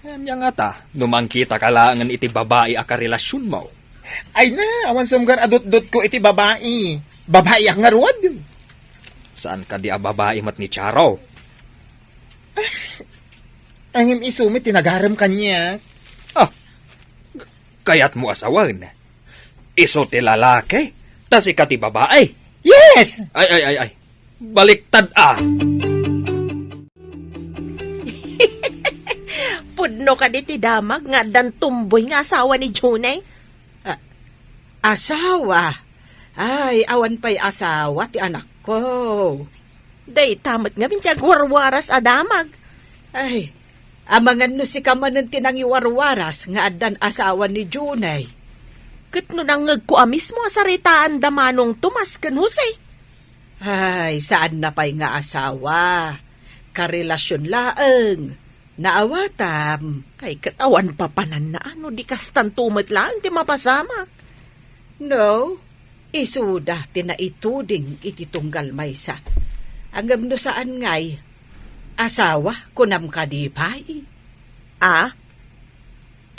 Ania ngata, no mangkitaka laengen iti babai a karelasionmo? Ay na, awan sumgar a dutdotko iti babai. Babaiak ngarud. Saan kadi a babai met ni Charo? Ngem isu met ti nagarem kaniak. Ah, g-, Kayatmo a sawen? Isu ti lalaki, ta sika ti babai. Yes! Ay, ay, ay, ay. Baliktad a. Pudno kadi ti damag nga addan tumboy nga asawa ni Junay? A-, asawa? Ay, awan pay asawa ti anakko. Dayta met ngamin ti agwarwaras a damag. Ay, amangan no sika manen ti nangiwarwaras nga addan asawa ni Junay. Ket no nangngegko a mismo a saritaan da Manong Tomas ken Jose. Ay, saan na pay nga asawa. Karelasyon laeng. Naawatam. Ay, ket awan papananna, no di kastanto met laeng ti mapasamak. No, isuda ti naituding iti tunggal maysa. Ngem no saan ngay, asawa, kunam kadi pay? A?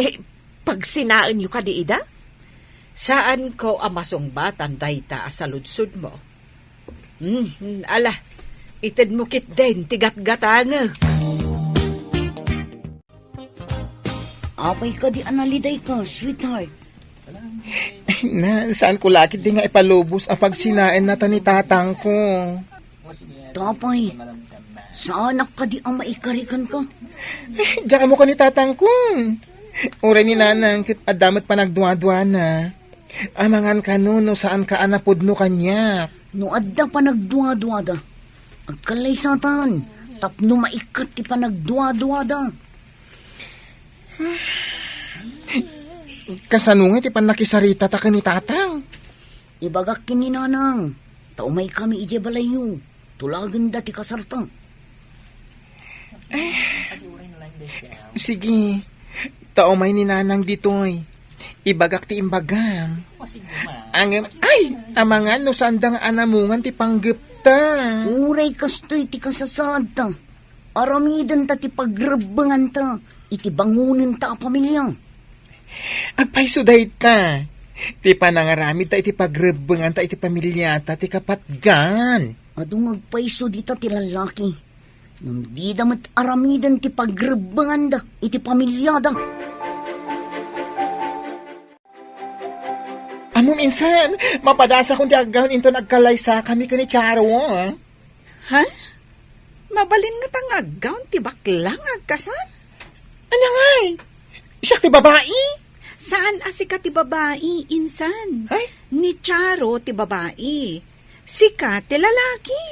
Eh, pagsinaenyo kadi ida? Saanko a masungbatan dayta a saludsodmo. Hmm, ala, itedmo ketdin ti gatgatangek. Apay kadi a nalidayka, sweetheart? Na, saanko la ketdi nga ipalubos a pagsinaennata ni tatangko. Apay, saanak kadi a maikarikan ka? Diak ammo ken ni tatangko. Uray ni nanang ket adda met panagduaduana. Amangan kano no saanka a napudno kaniak. No adda panagduaduada, agkallaysatan tapno maikkat ti panagduaduada. Kasano nga ti pannakisaritata ken ni tatang? Ibagak ken ni nanang, ta umaykami idiay balayyo. Tulagenda ti kasarta. Sige, ta umay ni nanang ditoy. Ibagak ti imbagam. Ngem, ay, amangan no saanda nga anamungan ti panggepta. Uray kastoy ti kasasaadta. Aramidenta ti pagrebbenganta iti bangonenta a pamilia. Agpayso dayta. Ti panangaramidta iti pagrebbenganta iti pamiliata ti kapatgan. Adu nga agpayso dita ti lallaki. Ngem dida met aramiden ti pagrebbenganda iti pamiliada. Ammom, insan, mapadasakon ti aggaon inton agkallaysakami ken ni Charo, a? Ha? Mabalin ngata nga aggaon ti bakla nga agkasar? Ania ngay? Siak ti babai? Saan a sika ti babai, insan. Ay? Ni Charo ti babai. Sika ti lalaki.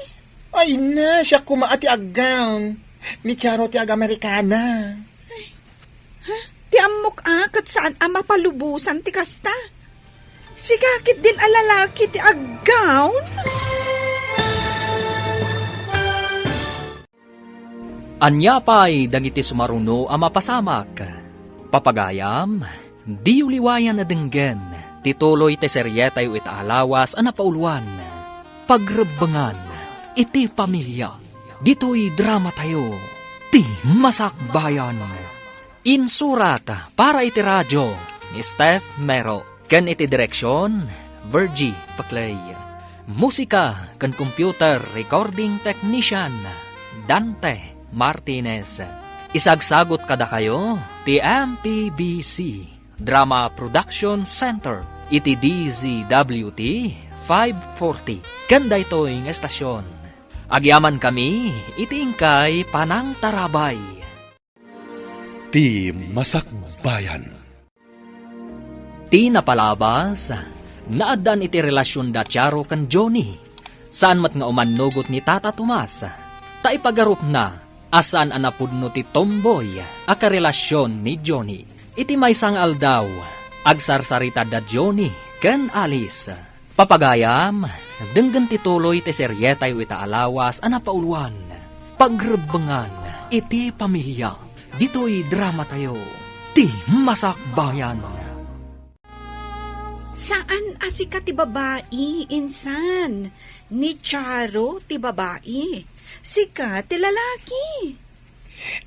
Ay na, siak koma a ti aggaon. Ni Charo ti ag-Amerikana. Ha? Ti ammok a ket saan a mapalubosan ti kasta. Sika ketdin a lalaki ti aggaon? Ania pay dagiti sumaruno a mapasamak? Papagayam, diyo liwayan a denggen ti tuloy ti serietayo ita a lawas a napauluan, Pagrebbengan iti Pamilia. Ditoy dramatayo, Ti Masakbayan. Insurat para iti radio ni Steph Mero ken iti direksion, Virgie Paclay. Musika ken computer recording technician, Dante Martinez. Isagsagot kadakayo ti M P B C Drama Production Center iti D Z W T five forty ken daytoy nga estasyon. Agyamankami iti inkay panangtarabay. Ti Masakbayan. Ti napalabas, naaddaan iti relasion da Charo ken Johnny. Saan met nga umannugot ni Tata Tomas, ta ipagarupna a saan a napudno ti tomboy a karelasion ni Johnny. Iti maysa nga aldaw, agsarsarita da Johnny ken Alice. Papagayam, denggen ti tuloy ti serietayo ita a lawas a napauluan, Pagrebbengan iti Pamilia, ditoy dramatayo, Ti Masakbayan. Saan a sika ti babai, insan. Ni Charo ti babai. Sika ti lalaki.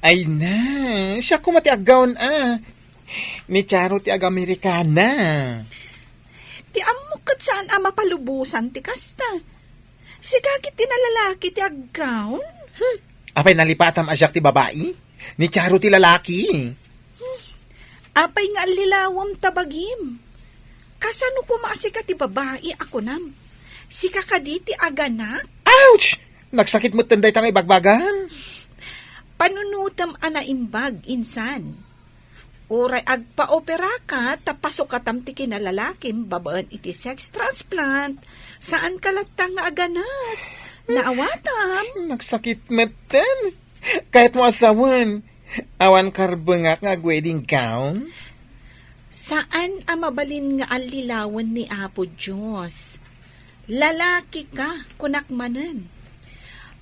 Ay na, siak koma ti aggaon a. Ni Charo ti ag-Amerikana. Ti ammok ket saan a mapalubosan ti kasta. Sika ket ti nalalaki ti aggaon. Hmm. Apay nalipatam a siak ti babai? Ni Charo ti lalaki. Hmm. Apay nga allilawem ta bagim? Kasano koma a sika ti babai a kunam? Sika kadi ti aganak? Ouch! Nagsakit metten dayta nga ibagbagan. Panunotem a naimbag, insan. Uray agpaoperaka ta pasukatam ti kinalalakim babaen iti sex transplant. Saanka latta nga aganak. Naawatam. Nagsakit metten. Kayatmo a sawen, awan karbengak nga ag-wedding gown? Saan a mabalin nga allilawen ni Apo Dios. Lalaki ka, kunak manen.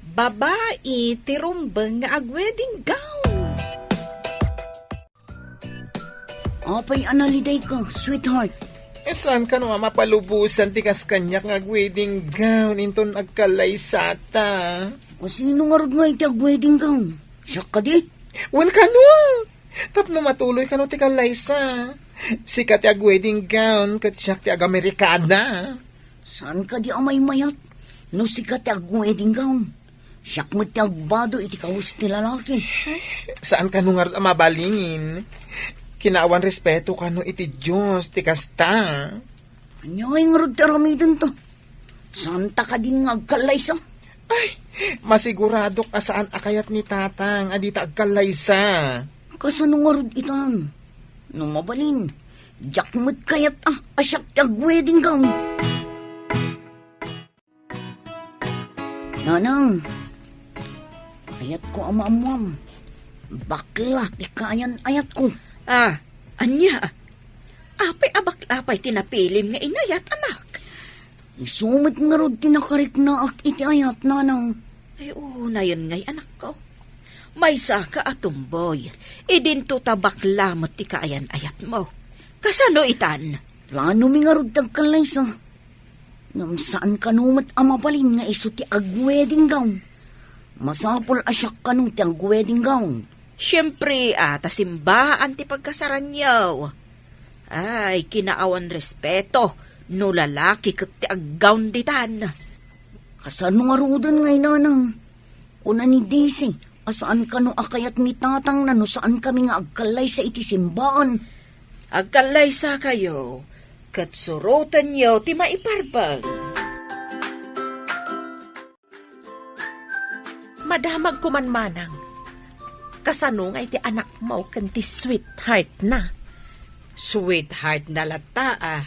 Babai ti rumbeng nga ag-wedding gown. Apay a nalidayka, sweetheart? Eh, saan kano a mapalubosan ti kas kaniak nga ag-wedding gown inton agkallaysata? O sino ngarud nga iti ag-wedding gown? Siak kadi? Wen kano? Tapno matuloy kano ti kallaysa. Sika ti ag-wedding gown, ket siak ti agamerikana. Saan kadi a maymayat? No sika ti ag-wedding gown, siak met ti agbado iti kawes ti lalaki. Saan kano ngarud a mabalin? Kinaawan respeto kano iti Dios ti kasta. Ania ngay ngarud ti aramidenta? Saanta kadin nga agkallaysa? Ay, masiguradok a saan a kayat ni Tatang a dita agkallaysa. Kasano ngarud itan? No mabalin, diak met kayat a, a siak ti ag-wedding gown. Nanang, ayatko a maammuam. Bakla ti kaayan-ayatko. Ah, ania? Apay a bakla pay ti napilim nga inayat, anak? Isu met ngarud ti nakariknaak iti ayat, nanang. Ay, unayen ngay, anakko. Maysaka a tumboy, idinto ta bakla met ti kaayan-ayatmo. Kasano itan? Planomi ngarud ti agkallaysa. Ngem saan kano met a mabalin nga isu ti ag-wedding gown. Masapul a siak kano ti ag-wedding gown. Siempre, a, ta simbaan ti pagkasaranyo. Ay, kinaawan respeto no lalaki ket ti ag-gown ditan. Kasano ngaruden ngay, nanang? Kuna ni Daisy a saan kano a kayat ni Tatang na no saan kami nga agkallaysa iti simbaan. Agkallaysakayo, ket surotenyo ti maiparbeng. Madamag koman, manang. Kasano nga iti anakmo ken ti sweetheart na? Sweetheart na latta, a.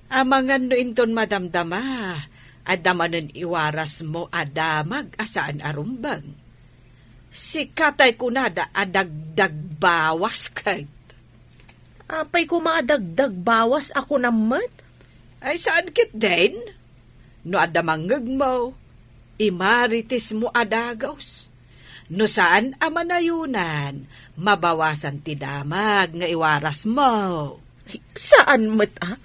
Amangan no inton madamdama, adda manen iwarasmo a damag a saan a rumbeng. Sika tay kunada a dagdagbawas ket. Apay koma a dagdagbawas a kunam met? Ay, saan ketdin? No adda mangngegmo, imaritismo a dagus. No saan a manayonan, mabawasan ti damag nga iwarasmo. Ay, saan met, a?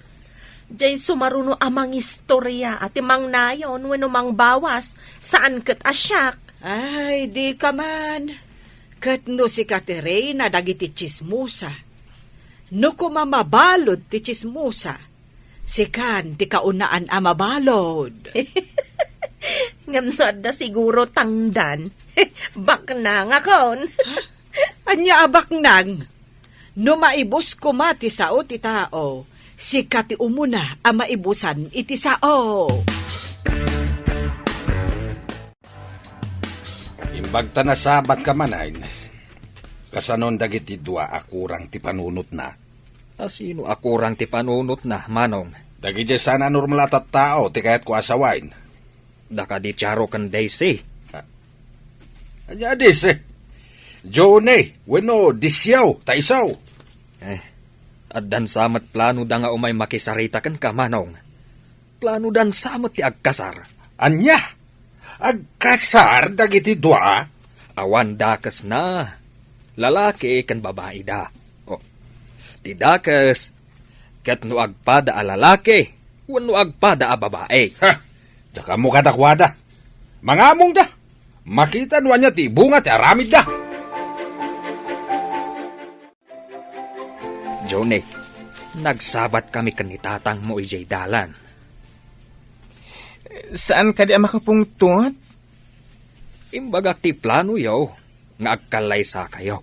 Diay sumaruno a mangistoria a ti mangnayon wenno mangbawas, saan ket a siak. Ay, dika man. Ket no sika ti reyna dagiti tsismosa, no koma mabalud ti tsismosa, sikan ti kaunaan a mabalud. Ngem no adda siguro tangdan, baknangakon. Ha? Ania a baknang? No maibus koma ti sao ti tao, sika ti umuna a maibusan iti sao. Imbag ta nasabatka manen, kasanon dagiti dua a kurang ti panunotna? A sino a kurang ti panunotna, manong? Dagiti saan a normal a tattao ti kayatko a sawen. Da kadi Charo ken Daisy. A-, ania a Daisy? Johnny, wenno Disiaw, ta isu. Eh, addan sa met planoda nga umay makisarita kenka, manong. Planodan sa met ti agkasar. Ania? Agkasar dagiti dua? Awan dakesna. Lalaki ken babaida. O, ti dakes, ket no agpada a lalaki wenno agpada a babai. Ha! Diak ammo kadakuada. Mangamongda. Makita no ania ti ibunga ti aramidda. Johnny, nagsabat kami ken ni tatangmo idiay dalan. Saan kadi a makapungtot? Imbagak ti planoyo nga agkallaysakayo.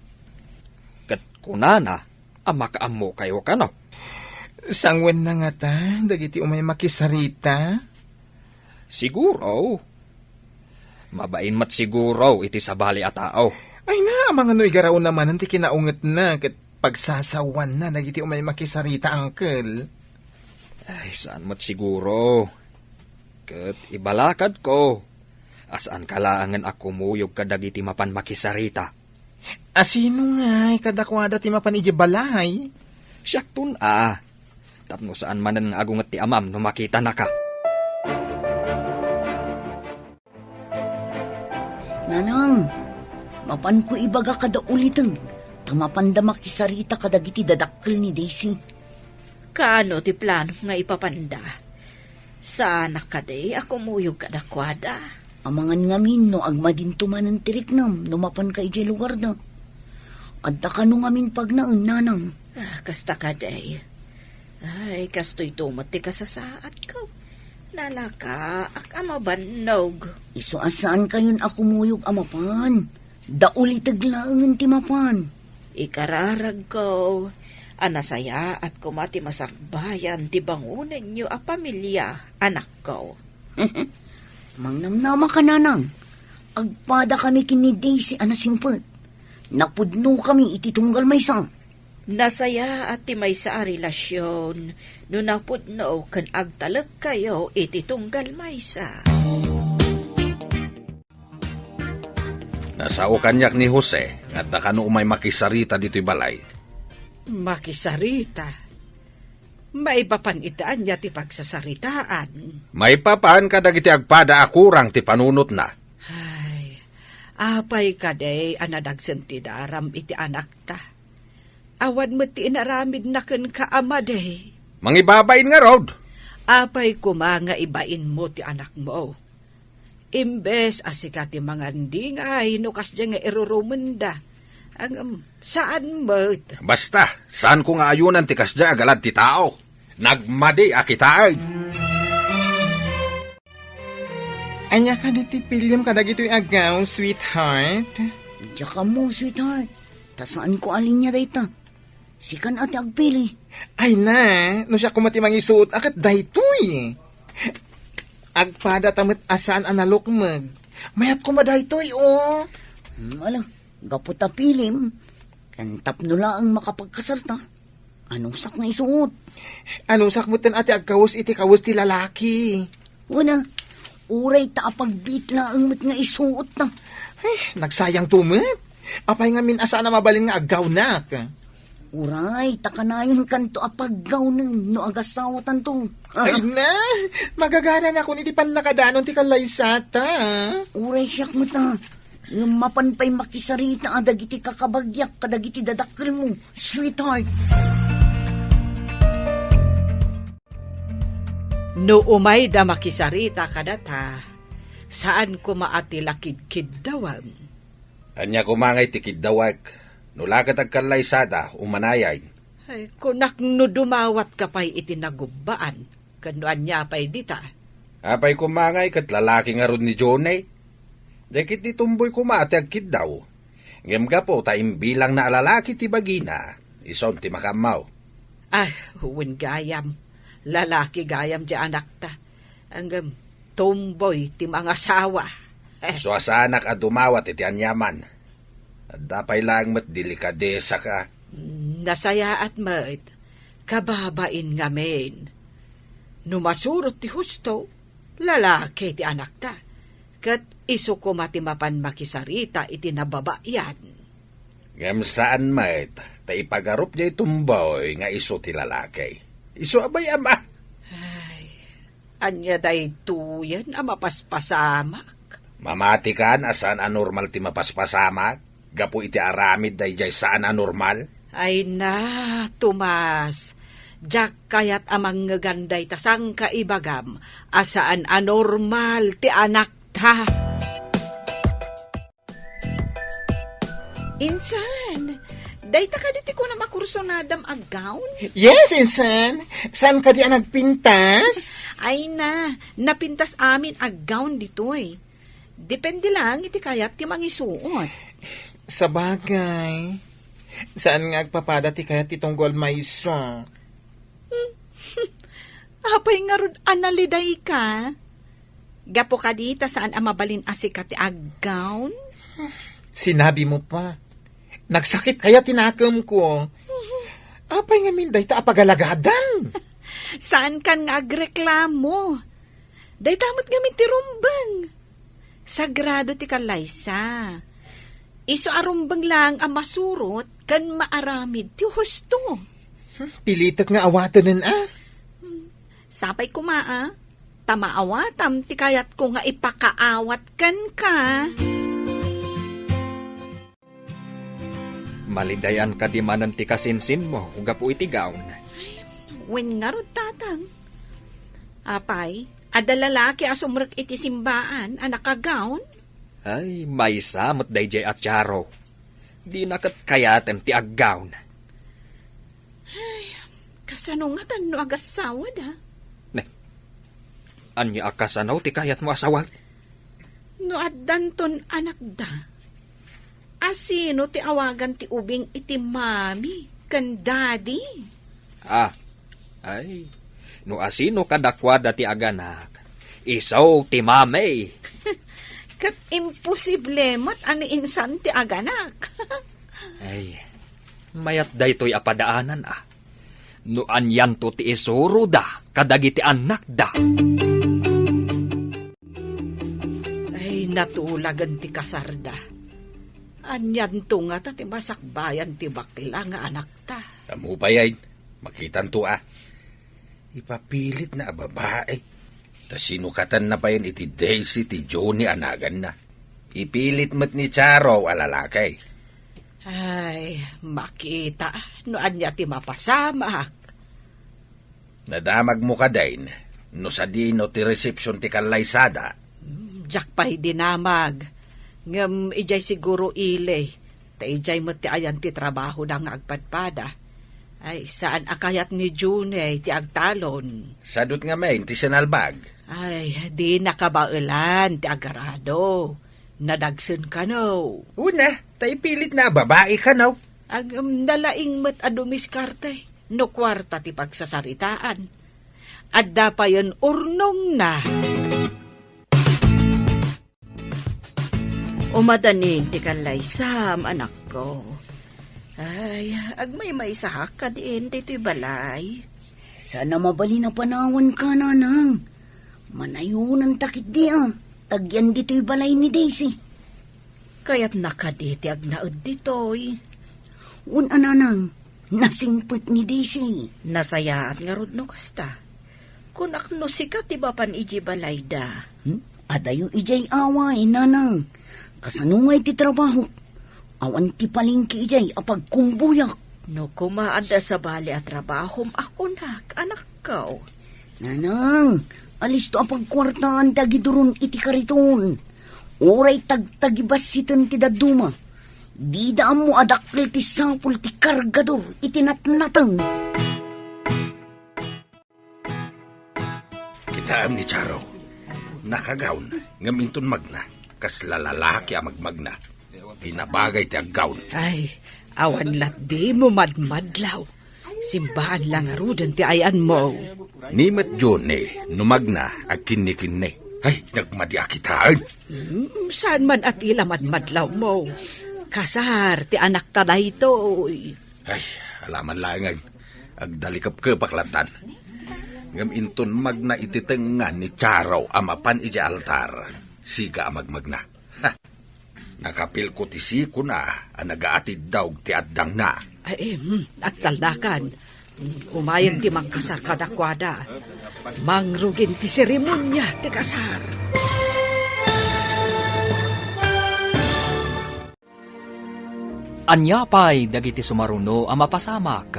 Ket kunana, a makaammokayo kano. Sangwenna ngata dagiti umay makisarita? Siguro. Mabain met siguro iti sabali a tao. Ay na, amangan no igarawna manen ti kinaungetna ket pagsasawanna dagiti umay makisarita, uncle. Ay, saan met siguro. Ket ibalakadko a saanka laengen a kumuyog kadagiti mapan makisarita. A sino ngay kadakuada ti mapan idiay balay? Siakton a. Tapno saan manen nga agunget ti amam no makitanaka. Nanang, mapanko ibaga kada uliteg, ta mapanda makisarita kadagiti dadakkel ni Daisy. Kaano ti plano nga ipapanda? Saanak kadi a kumuyog kadakuada? Amangan ngamin no agmadinto manen ti riknam no mapanka idiay lugarda. Adda kano ngamin pagnaen, nanang. Ah, kasta kadi. Ay, kastoyto met ti kasasaadko. Nalakaak a mabannog. Isu a saankayon a kumuyog a mapan. Dauliteg laengen ti mapan. Ikararagko a nasayaat koma ti masakbayan ti bangonenyo a pamilia, anakko. Mangnamnamaka, nanang. Agpadakami ken ni Daisy a nasimpet. Napudnokami iti tunggal maysa. Nasayaat ti maysa a relasion no napudno ken agtalekkayo iti tunggal maysa. Nasao kaniak ni Jose nga adda kano umay makisarita ditoy balay. Makisarita? Maipapan iti ania ti pagsasaritaan? Maipapan kadagiti agpada a kurang ti panunotna. Ay, apay kadi a nadagsen ti daram iti anakta? Awan met ti inaramidna kenka a madi. Mangibabain ngarud. Apay koma nga ibainmo ti anakmo? Imbes a sika ti mangandingay no kasdiay nga irurumenda. Ngem, saan met. Basta, saanko nga ayonan ti kasdiay a galad ti tao. Nagmadi a kitaen. Ania kadi ti piliem kadagitoy a gown, sweetheart? Diak ammo, sweetheart. Ta saanko a linia dayta. Sikan a ti agpili. Ay na, no siak koma ti mangisuot a ket daytoy. Agpada ta met a saan a nalukmeg. Mayat koma daytoy, o. Hmm, ala, gapu ta pilim, ken tapno laeng makapagkasarta, anusak nga isuot? Anusak metten a ti agkawes iti kawes ti lalaki. Wen a, uray ta apagbiit laeng met nga isuot ta. Ay, nagsayangto met. Apay ngamin a saan a mabalin nga aggawnak? Uray, ta kanayonkanto a paggawnen no agasawatanto. Ay na, magagananak iti pannakadanon ti kallaysata. Uray siak met a, ngem mapan pay makisarita a dagiti kakabagiak kadagiti dadakkelmo, sweetheart. No umayda makisarita kadata, saan koma a ti la kidkiddawem. Ania koma ngay ti kiddawek? No la ket agkallaysada, umanayay. Ay, kunak no dumawatka pay iti nagubbaan, ken no ania pay dita. Apay koma ngay ket lalaki ngarud ni Johnny? Dagiti tomboy koma ti agkiddaw. Ngem gapu ta imbilangna a lalaki ti bagina, isun ti makaammo. Ah, wen gayam. Lalaki gayam ti anakta. Ngem tomboy ti mangasawa. Isu a saanak a dumawat iti aniaman. Adda pay laeng met delikadesaka. Nasayaat met. Kababain ngamin. No masurot ti husto, lalaki ti anakta, ket isu koma ti mapan makisarita iti nababayan. Ngem saan met, ta ipagarup diay tomboy nga isu ti lalaki. Isu a bay-am a. Ay, ania daytoyen a mapaspasamak? Mamatikan a saan a normal ti mapaspasamak? Gapu iti aramid daydiay saan a normal? Ay na, Tomas, diak kayat a mangngegan dayta sangkaibagam a saan a normal ti anakta. Insan, dayta kadi ti kunam a kursunadam a gown? Yes, insan. Saan kadi a nagpintas? Ay na, napintas amin a gown ditoy. Depende lang iti kayat ti mangisuot. Sabagay, Saan nga agpapada ti kayat ti tunggal maysa? Apay ngarud a nalidayka? Gapu kadi ta saan a mabalin a sika ti aggown? Sinabi mo pa. Nagsakit kaya ti nakemko. Apay ngamin dayta a pagalagadan? Saankan nga agreklamo. Dayta met ngamin ti rumbeng. Sagrado ti kallaysa. Isu a rumbeng laeng a masurot ken maaramid ti husto. Pilitek nga awatenen a. Sapay koma a, ta maawatam ti kayatko nga ipakaawat kenka. Malidayan kadi manen ti kasinsinmo gapu iti gown? Wen ngarud, tatang. Apay, adda lalaki a sumrek iti simbaan a nakagown? Ay, maysa met daydiay a Charo. Dina ket kayatem ti aggown. Ay, kasano ngatan no agassawada? Ne, ania a kasano ti kayatmo a sawag? No addanton anakda, asino ti awagan ti ubing iti mami ken daddy? Ah, ay, no asino kadakuada ti aganak, isu ti mami. Ket imposible met a ni insan ti aganak. Ay, mayat daytoy a padaanan a. No anianto ti isuroda kadagiti annakda. Ay, natulagen ti kasarda. Anianto ngata ti masakbayan ti bakla nga anakta? Ammo pay, ay, makitanto a. Ipapilitna a babai. Ta sinukatanna payen iti Daisy ti Johnny a naganna. Ipilit met ni Charo a lalaki. Ay, makita no ania ti mapasamak. Nadamagmo kadin no sadino ti resepsyon ti kallaysada? Mm, diak pay dinamag. Ngem idiay siguro ili, ta idiay met ti ayan ti trabahoda nga agpadpada. Ay, saan a kayat ni June ti agtalon. Sadut ngamin ti sinalbag. Ay, dina kabaelan ti agarado. Nadagsen kano. Una, ta ipilitna a babai kano. Ag, um, nalaing met a dumiskarte no kuarta ti pagsasaritaan. Adda payen urnongna. Umadanin ti kallaysam, anakko. Ay, agmaymaysaak kadin ditoy balay. Saan a mabalin a panawanka, nanang. Manayonanta ketdi a, ta agyan ditoy balay ni Daisy. Kayatna kadi ti agnaed ditoy? Wen a, nanang, nasingpet ni Daisy. Nasayaat ngarud no kasta. Kunak no sika ti mapan idiay balayda. Hmm? Adayo idiay away, nanang. Kasano ngay ti trabahok? Awan ti palengke idiay a pagkumbuyak. No koma adda sabali a trabahom a kunak, anakko. Nanang, alisto a pagkuartaan ti agiduron iti kariton. Uray tagtagibassiten ti dadduma. Dida ammo a dakkel ti sapul ti kargador iti natnateng. Kitaem ni Charo. Nakagawn, ngem inton magna, kasla lalaki a magmagna. Ti nabagay ti aggawn. Ay, awan latdimo madmadlaw. Simbaan la ngaruden ti ayanmo. Ni met Johnny, no magna, agkinnikinni. Ay, nagmadi a kitaen. Hmm, saan man a ti la madmadlawmo? Kasar ti anakta daytoy. Ay, alaman laengen. Agdalikepkepak latan. Ngem inton magna iti tengnga ni Charo a mapan idiay altar, siga a magmagna. Ha! Nakapilko ti sikona a nagaatiddaw ti addangna. Ay, em, agtalnakan. Umayen ti mangkasar kadakuada. Mangrugin ti seremonia ti kasar. Ania pay dagiti sumaruno a mapasamak?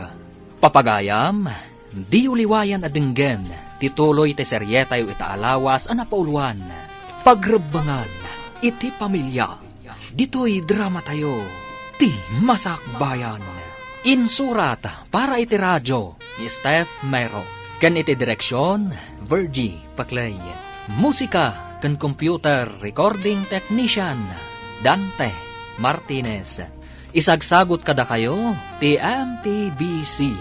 Papagayam, diyo liwayan a denggen ti tuloy ti serietayo ita a lawas a napauluan, Pagrebbengan iti Pamilia. Ditoy dramatayo, Ti Masakbayan. Insurat para iti radio ni Steph Mero, ken iti direksion, Virgie Paclay. Musika ken computer recording technician, Dante Martinez. Isagsagut kadakayo ti M P B C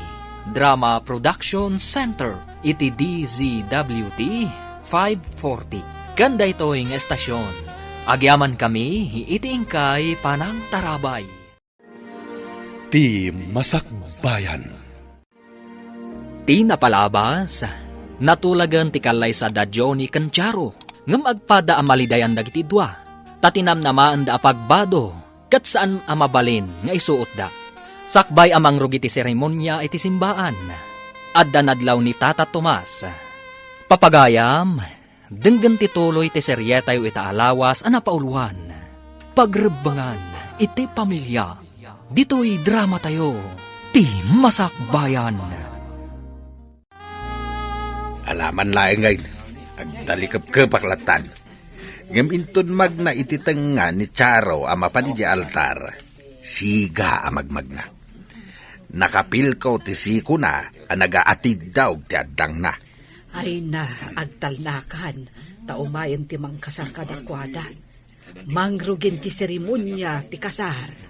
Drama Production Center iti D Z W T five forty. Ken daytoy nga estasion, agyamankami iti inkay panangtarabay. Ti Masakbayan. Ti napalabas, natulagen ti kallaysa da Johnny ken Charo, ngem agpada a malidayan dagiti dua, ta tinamnamaenda a pagbado ket saan a mabalin nga isuotda. Sakbay a mangrugi ti seremonia iti simbaan, adda nadlaw ni Tata Tomas. Papagayam, denggen ti tuloy ti serietayo ita a lawas a napauluan, Pagrebbengan iti Pamilia. Ditoy dramatayo, Ti Masakbayan. Alaman laeng ngay, agtalikepkepak lattan. Ngem inton magna iti tengnga ni Charo a mapan idiay altar, siga a magmagna. Nakapilko ti sikona a nagaatiddaog ti addangna. Ay na, agtalnakan, ta umayen ti mangkasar kadakuada. Mangrugin ti seremonia ti kasar.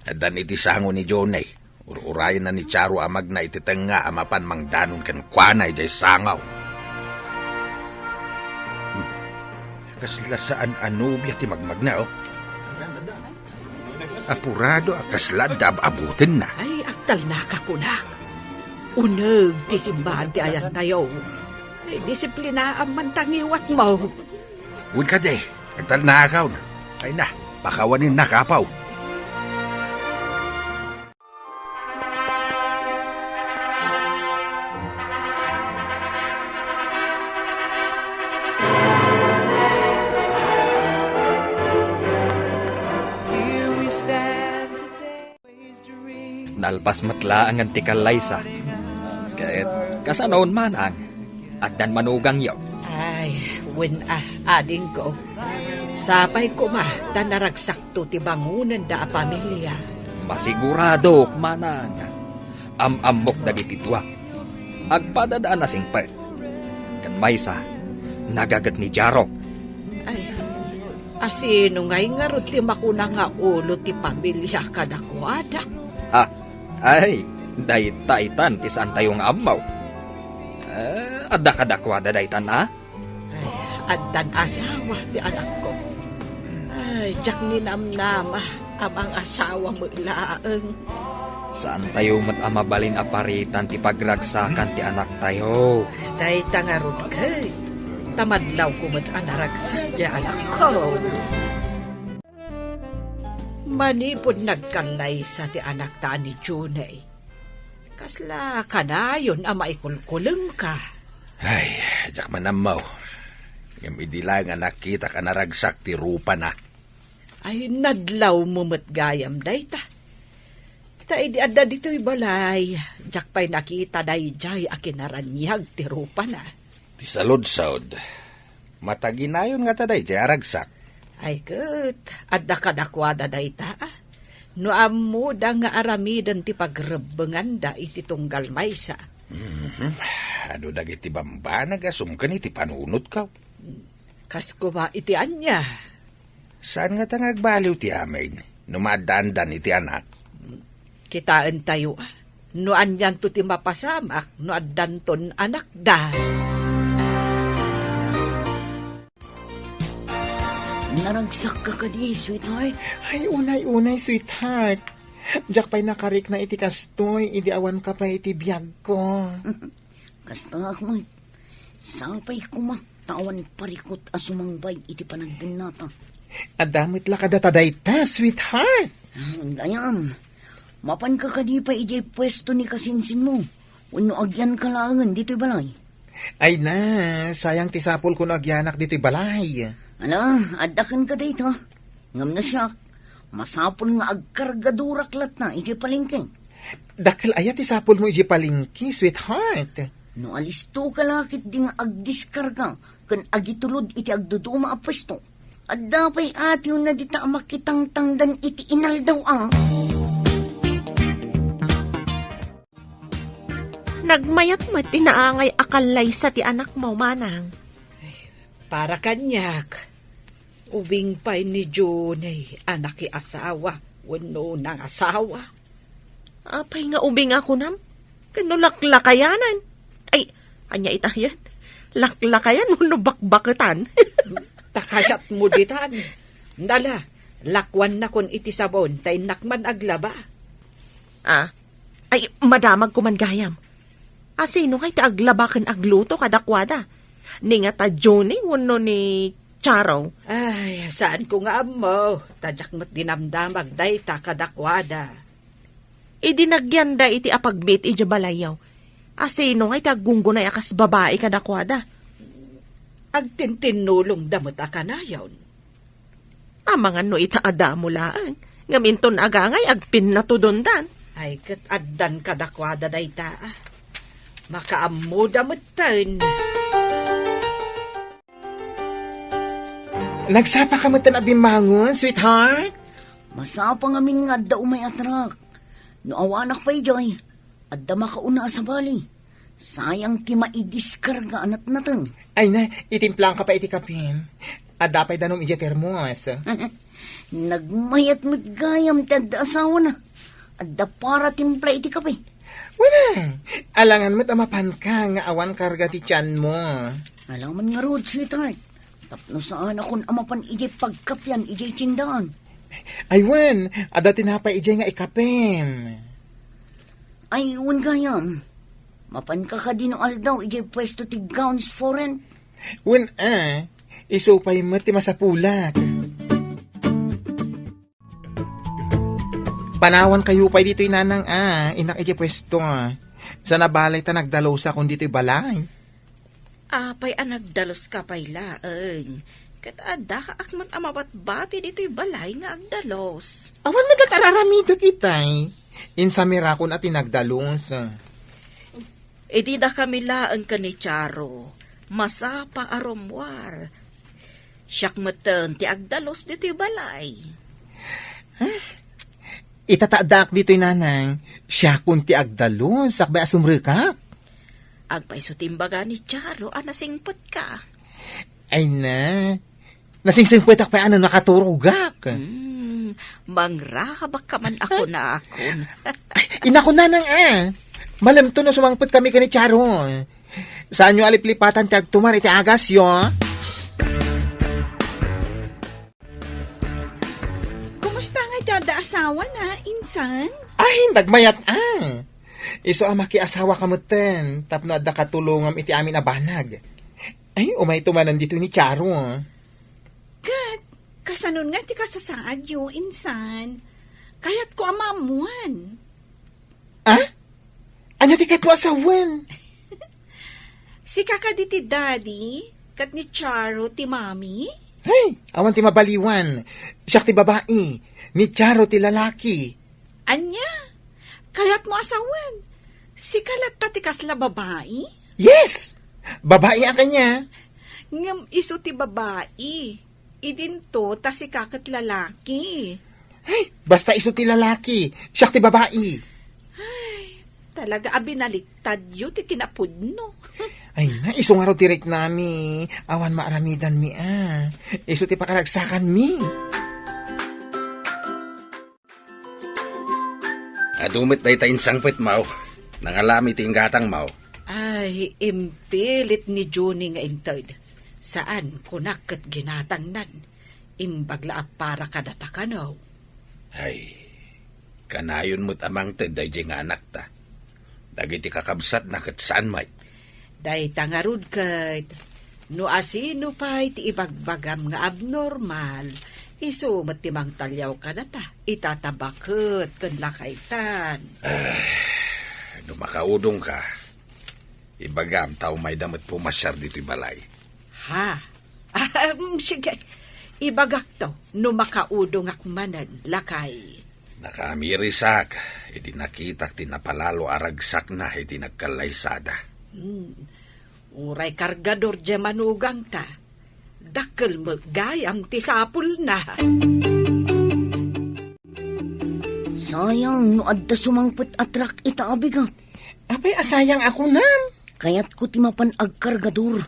Addan iti sango ni Johnny. Ur-urayenna ni Charo a magna iti tengnga a mapan mangdanon kenkuana idiay sango. Hmm. Kasla saan a nobia ti magmagna, oh. Apurado a kasla adda ab-abutenna. Ay, agtalnaka kunak. Uneg ti simbaan ti ayantayo. Ay, disiplinaam man ta ngiwatmo. Wen kadi, agtalnakaw. Ay na, pakawanin na, kapaw. Nalpas met laengen ti kallaysa. Ket kasano, manang? Addan manugangyo? Ay, wen a, adingko. Sapay koma ta naragsakto ti bangonenda a pamilia. Masiguradok, manang. Am-ammok dagiti dua. Agpadada a nasingpet. Ken maysa, nagaget ni Jarok. Ay, asino ngay ngarud ti makuna nga ulo ti pamilia kadakuada? Ha? Ay, dayta itan ti saantayo nga ammo. Eh, adda kadakuada daytan, a? Ay, addan asawa ti anakko. Ay, diak ninamnama a mangasawa met laeng. Saantayo met a mabalin a paritan ti pagragsakan ti anaktayo. Dayta ngarud ket, ta madlawko met a naragsak ti anakko. Manipud nagkallaysa ti anakta a ni Junay, kasla kanayon a maikulkulengka. Ay, diak man ammo. Ngem idi laeng a nakitak a naragsak ti rupana. Ay, nadlawmo met gayam dayta. Ta idi adda ditoy balay, diak pay nakita daydiay a kinaraniag ti rupana. Ti saludsod, mataginayon ngata daydiay a ragsak? Ay ket, adda kadakuada dayta, a? No ammoda nga aramiden ti pagrebbenganda iti tunggal maysa. Mhm. Adu dagiti bambanag a sumken iti panunotko. Kas koma iti ania? Saan ngata nga agbaliw ti amin no maaddaandan iti anak? Kitaentayo, a, no anianto ti mapasamak no addanton anakda. Naragsakka kadi, sweetheart? Ay, unay-unay, sweetheart. Diak pay nakarikna iti kastoy, idi awanka pay iti biagko. Kasta, Ahmad. Sapay koma ta awan parikut a sumangbay iti panagdennata. Adda met la kadata dayta, sweetheart. Ah, gayam. Mapanka kadi pay idiay puesto ni kasinsinmo? Wenno agyanka laengen ditoy balay? Ay na, sayang ti sapulko no agyanak ditoy balay. Ala, adda kenka dayta. Ngem no siak, masapul nga agkargadurak latta iti palengke. Dakkel aya ti sapulmo iti palengke, sweetheart? No alistoka la ketdi nga agdiskarga ken agitulod iti agduduma a puesto, adda pay atiwna dita a makitangtangdan iti inaldaw a. Nagmayat met ti naangay a kallaysa ti anakmo, manang. Para kaniak, ubing pay ni Junay a nakiasawa. wenno nangasawa. Apay nga ubing a kunam? Ken no laklakayanan? Ay, ania ita yan? Laklakayan wenno bakbaketan? Ta kayatmo ditan. Nala, lakuannakon iti sabon, ta innak man aglaba. Ah, ay, madamagko man gayam. A, sino ngay ti aglaba ken agluto kadakuada? Ni nga ta Johnny wenno ni Charo? Ay, saanko nga ammo. Ta diak met dinamdamag dayta kadakuada. Idi nagyanda iti apagbiit idiay balayyo, a, sino ngay ti aggunggunay a kas babai kadakuada? Agtintinnulongda met a kanayon. Amangan no ita a damo laeng, ngem inton agangay agpinnatudondan. Ay, ket addan kadakuada dayta, a. Makaammoda metten. Nagsapa ka metten a bimmangon, sweetheart? Masapa ngamin nga adda umay a truck. No awanak pay idiay, adda makauna a sabali. Sayang ti maidiskarga a natnateng. Ay na, itimplang ka pa iti kapim. Adda pay danum idiay termos. Nagmayat met gayam ti adda asawana. Adda para timpla iti kape. Wala. Alangan met a mapanka nga awan karga ti tianmo. Alangan ngarud, sweetheart. Tapno saanakon a mapan idiay pagkapian idiay tiendaan. Ay wen, adda tinapay idiay nga ikapem. Ay, wen gayam. Mapanka kadi no aldaw idiay puesto ti Gowns for Rent? Wen a, isu pay met ti masapulak. Panawankayo pay ditoy nanang a, innak idiay puesto. Sana balay ta nagdalusak ditoy balay. Apay a nagdaluska pay laeng? Ket adda ak met a mabatbati ditoy balay nga agdalus. Awan met la't araramidek itay. Insamirakon a ti nagdalus. Idi dakami laeng ken ni Charo, masapa a rummuar. Siak metten ti agdalus ditoy balay. Ita ta addaak ditoy, nanang, siakon ti agdalus, sakbay a sumrekak. Agpayso ti imbaga ni Charo a nasingpetka. Ay na, nasingsingpetak pay a nakaturogak. Hmm, mangrabak ka man a kunakon. Ay, inakon, nanang, a. Malemto no sumangpet kami ken ni Charo. Saanyo a liplipatan ti agtumar iti agasyo. Kumusta ngay ti adda asawana, insan? Ay, nagmayat a. Isu a makiasawaka metten, tapno adda katulongam iti amin a banag. Ay, umayto manen ditoy ni Charo. Ket, kasanon nga ti kasasaadyo, insan? Kayatko a maammuan. A? Ania ti kayatmo a sawen? Sika kadi ti daddy, ket ni Charo ti mommy? Hey, awan ti mabaliwan. Siak ti babai, ni Charo ti lalaki. Ania? Kayatmo a sawen? Sika latta ti kasla babai? Yes! Babai a kaniak. Ngem isu ti babai. Idinto ta sika ket lalaki. Ay, basta isu ti lalaki, siak ti babai. Ay, talaga a binaliktadyo ti kinapudno. Ay na, isu ngarud ti riknami, awan maaramidanmi a. Isu ti pakaragsakanmi. Adu met dayta insangpetmo. Nangalami ti inggatangmo. Ay, impilit ni Junie nga inted. Saan, kunak ket ginatangnan. Imbag la a para kadata kano. Ay, kanayon met a mangted daydiay nga anakta. Dagiti kakabsatna ket saan met. Dayta ngarud ket, no asino pay ti ibagbagam nga abnormal, isu met ti mangtaliaw kadata, itatabaket ken lakaytan. Ah, no makaudongka, ibagam ta umayda met pumasiar ditoy balay. Ha? Ahem, sige. Ibagakto no makaudongak manen, lakay. Nakaamirisak idi nakitak ti napalalo a ragsakna iti nagkallaysada. Hmm. Uray kargador diay manugangta, dakkel met gayam ti sapulna. Sayang no adda sumangpet a truck ita a bigat. Apay a sayang a kunam? Kayatko ti mapan agkargador.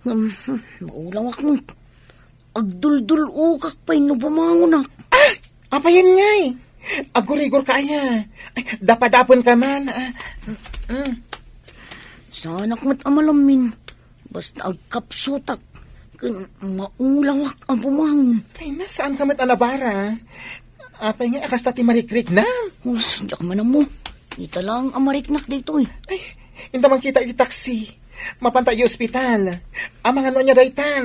Hmm, maulawak met. Agduldul-okak pay no bumangonak. Ah! Apayen ngay? Agurigor ka aya. Ay, dapadapen ka man. Ah, mm, mm. Saanak met a malammin. Basta agkapsutak. Ken maulawak a bumangon. Ay, na, saan ka met a nabara? Apay nga, a kasta ti marikriknam? Uy, diak man ammo. Ita lang a mariknak daytoy. Ay, inta man kita iti taksi. Mapanta iti ospital. Amangan no ania daytan.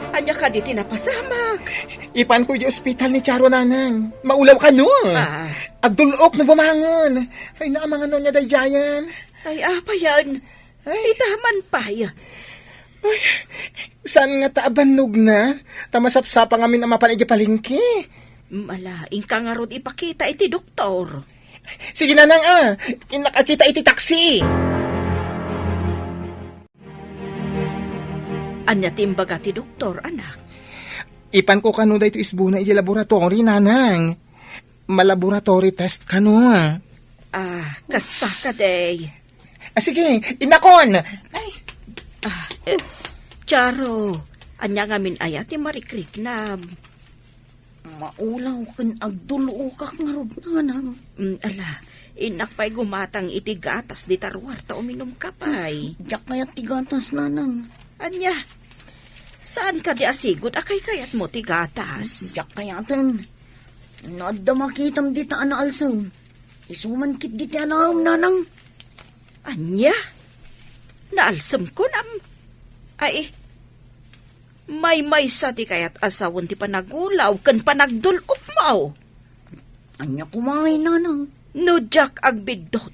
Ania kadi ti napasamak? Ipanko iti ospital ni Charo, nanang. Maulaw kano. Ah. Agdul-ok no bumangon. Ay, naamangan no ania daydiayen. Ay, apayan. Ay. Ita man pay. Ay, saan nga ta abannogna? Ta masapsapa ngamin a mapan iti palengke. Mala, inka ngarud ipakita iti doktor. Sige, nanang, ah. Innak a kita iti taksi. Ania ti imbaga ti doktor, anak? Ipanko kano daytoy isbuna iti laboratory, nanang. Ma-laboratory test kano. Ah, kasta kadi. Ah, sige, innakon. Ay. Ah, eh, Charo, ania ngamin aya ti marikriknam? Maulaw ken agdul-okak ngarud, nanang. Mm, ala, innak pay gumatang iti gatas dita ruar ta uminumka pay. Diak kayat ti gatas, nanang. Ania? Saan kadi a sigud a kaykayatmo ti gatas? Diak kayaten. No adda makitam dita a naalsem, isu man ketdi ti alaem, nanang. Ania? Naalsem kunam? Ay, maymaysa ti kayat a sawen ti panagulaw ken panagdul-okmo. Ania koma ngay, nanang? No diak agbiddut,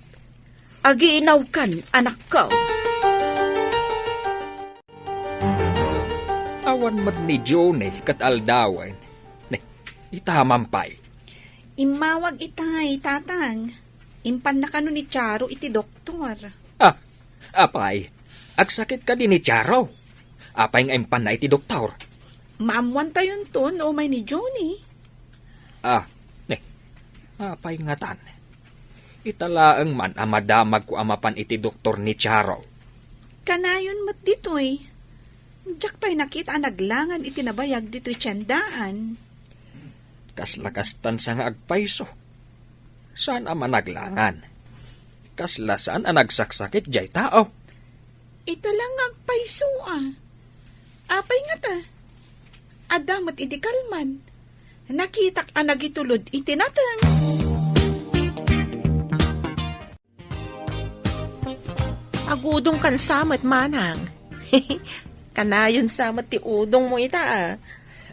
agiinawkan, anakko. Awan met ni Johnny ket aldawen. Ne, ita man pay. Immawag itay, tatang. Impanna kano ni Charo iti doktor. Ah, apay, agsakit kadi ni Charo? Apay nga impanna iti doktor? Maammoantayonto no umay ni Johnny. Ah, ne, apay ngatan? Ita laeng man a madamagko a mapan iti doktor ni Charo. Kanayon met ditoy. Diak pay nakita a naglangan iti nabayag ditoy tiendaan. Kasla kastan sa nga agpayso. Saan a managlangan. Kasla saan a nagsaksakit jay tao. Ita lang nga agpayso a. Apay ngata? Adda met idi kalman. Nakitak a nagitulod iti nateng. Agudong kan sa met, manang. Kanayon sa met ti udongmo ita, a.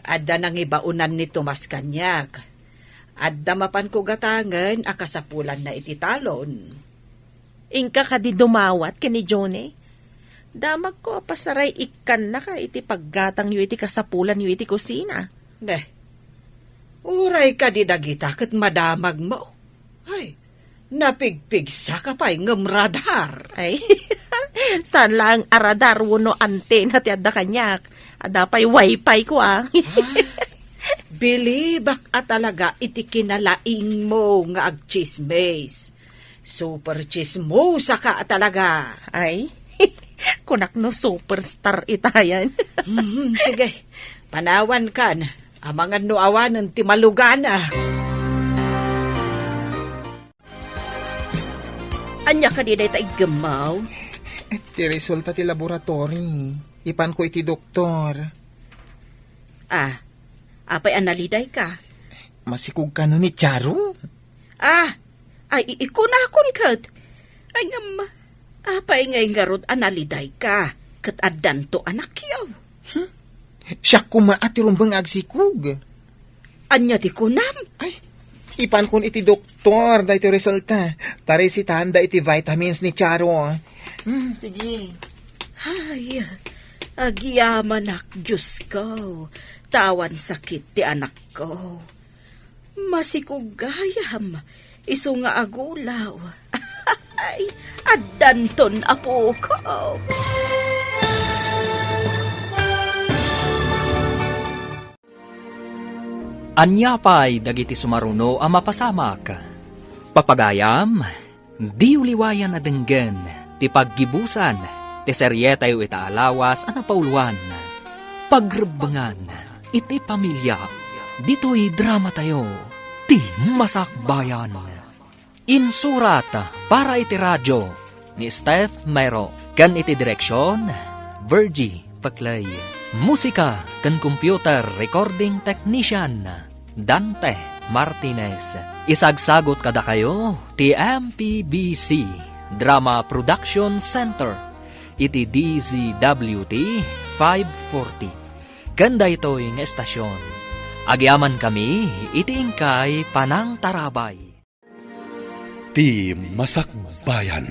Adda nangibaonan ni Tomas kaniak. Adda mapanko gatangen a kasapulanna iti talon. Inka kadi dumawat ken ni Johnny? Damagko a pasaray ikkannaka iti paggatangyo iti kasapulanyo iti kusina. Ne, uray kadi dagita ket madamagmo. Ay, napigpigsaka pay ngem radar. Ay, saan laeng a radar wenno antena ti adda kaniak. Adda pay wifi ko, a. Ah, bilibak a talaga iti kinalaingmo nga agtsismis. Super tsismosa ka a talaga. Ay, kunak no superstar itayan. Mhm, sige, panawan kan. Amangan no awanen ti malugana. Ania kadi dayta iggemmaw? Ti resulta ti laboratory. Ipanko iti doktor. Ah, apay a nalidayka? Masikog kano ni Charo? Ah, ay, i-, ikunakon ket. Ay, ngem, apay ngay ngarud a nalidayka ket addanto anakyo? Hmm? Siak koma a ti rumbeng nga agsikog. Ania ti kunam? Ay, ipankon iti doktor daytoy resulta. Tarisitaanda iti vitamins ni Charo. Hmm, sige. Ay, agyamanak, Diosko. Ta awan sakit ti anakko. Masikog gayam, isu nga agulaw. Ay, addanton, apoko. Ania pay dagiti sumaruno a mapasamak? Papagayam, diyo liwayan a denggen ti paggibusan ti serietayo ita a lawas a napauluan, Pagrebbengan iti Pamilia. Ditoy dramatayo, ti Masakbayan. Insurat para iti radio ni Steph Mero, ken iti direksyon, Virgie Peclay. Musika ken computer recording technician, Dante Martinez. Isagsagot kadakayo ti M P B C Drama Production Center iti D Z W T five forty. Ken daytoy nga estasyon, agyamankami iti inkay panangtarabay. Ti Masakbayan.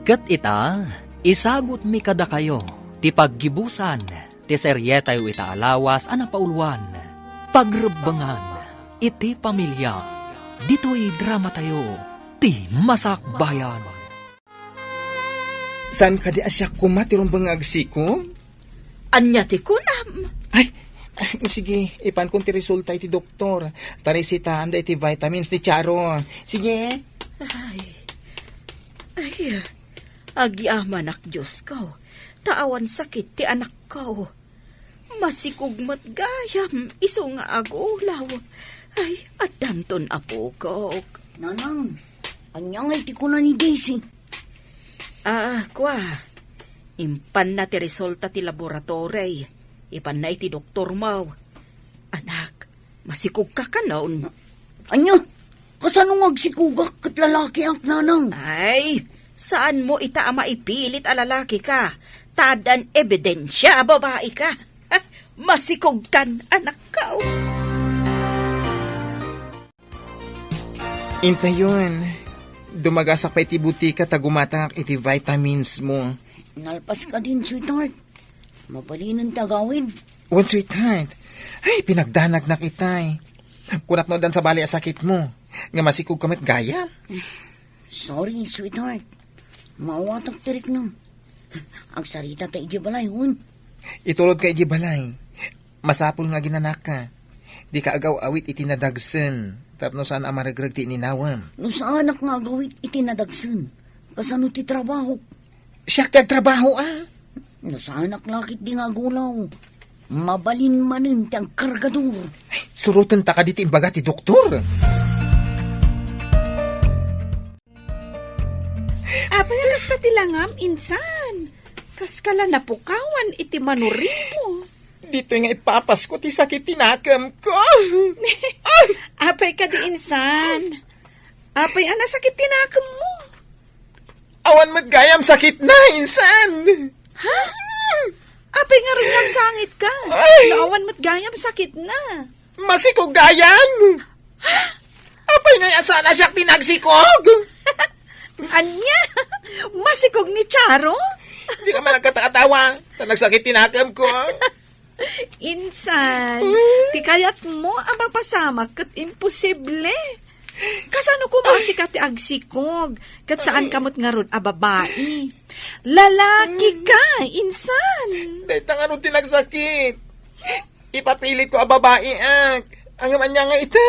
Ket ita, isagutmi kadakayo ti paggibusan ti serietayo ita a lawas a napauluan, Pagrebbengan iti Pamilia. Ditoy dramatayo, ti Masakbayan. Saan kadi a siak koma ti rumbeng nga agsikog? Ania ti kunam? Ay, ay, sige, ipankon ti resulta iti doktor. Tarisitaanda iti vitamins ni Charo. Sige. Ay, ay, agyamanak, Diosko, ta awan sakit ti anakko. Masikog met gayam isu nga agulaw. Ay, addanton, apokok. Nanang, ania ngay ti kuna ni Daisy? Ah, kua, impanna ti resulta ti laboratory. Ipanna iti doktormo. Anak, masikogka kanon? Ania? Kasano nga agsikogak ket lalakiak, nanang? Ay, saanmo ita a maipilit a lalaki ka, ta addan ebidensia a babai ka. Masikogkan, anakko. Intayon, dumagasak pay iti butika ta gumatangak iti vitamins mo. Nalpas ka din, sweetheart. Mabalinen ti agawid. Wen, sweetheart. Ay, pinagdanagnak itay. Kunak no addan sabali a sakit mo. Nga masikog ka met gayam. Sorry, sweetheart. Maawatak ti riknam. Agsarita ta idiay balay, wen? Itulod ka idiay balay. Masapul nga aginanaka. Di ka agaw-awit iti nadagsen. Tapno saan a maregreg ti ininawem. No saanak nga agawit iti nadagsen, kasano ti trabahok? Siak ti agtrabaho, a. No saanak la ketdi nga agulaw, mabalin manen ti agkargador. Ay, surotenta kadi ti imbaga ti doktor. Apay a kasta ti langam, insan? Kaska la napukawan iti manurimo. Ditoy nga ipapasko ti sakit ti nakemko. Apay kadi, insan? Apay a nasakit ti nakemmo? Awan met gayam sakitna, insan. Ha? Apay ngarud nga agsangitka? Ay! No awan met gayam sakitna. Masikog gayam. Ha? Apay ngay a saan a siak ti nagsikog? Ania? Masikog ni Charo? Di ka man nagkatakatawa. Ta nagsakit ti nakemko. Insan, ti kayatmo a mapasamak ket imposible. Kasano koma a sika ti agsikog, ket saan ka met ngarud a babai? Lalaki ka, insan. Dayta ngarud ti nagsakit. Ipapilitko a babaiak. Ngem ania nga ita?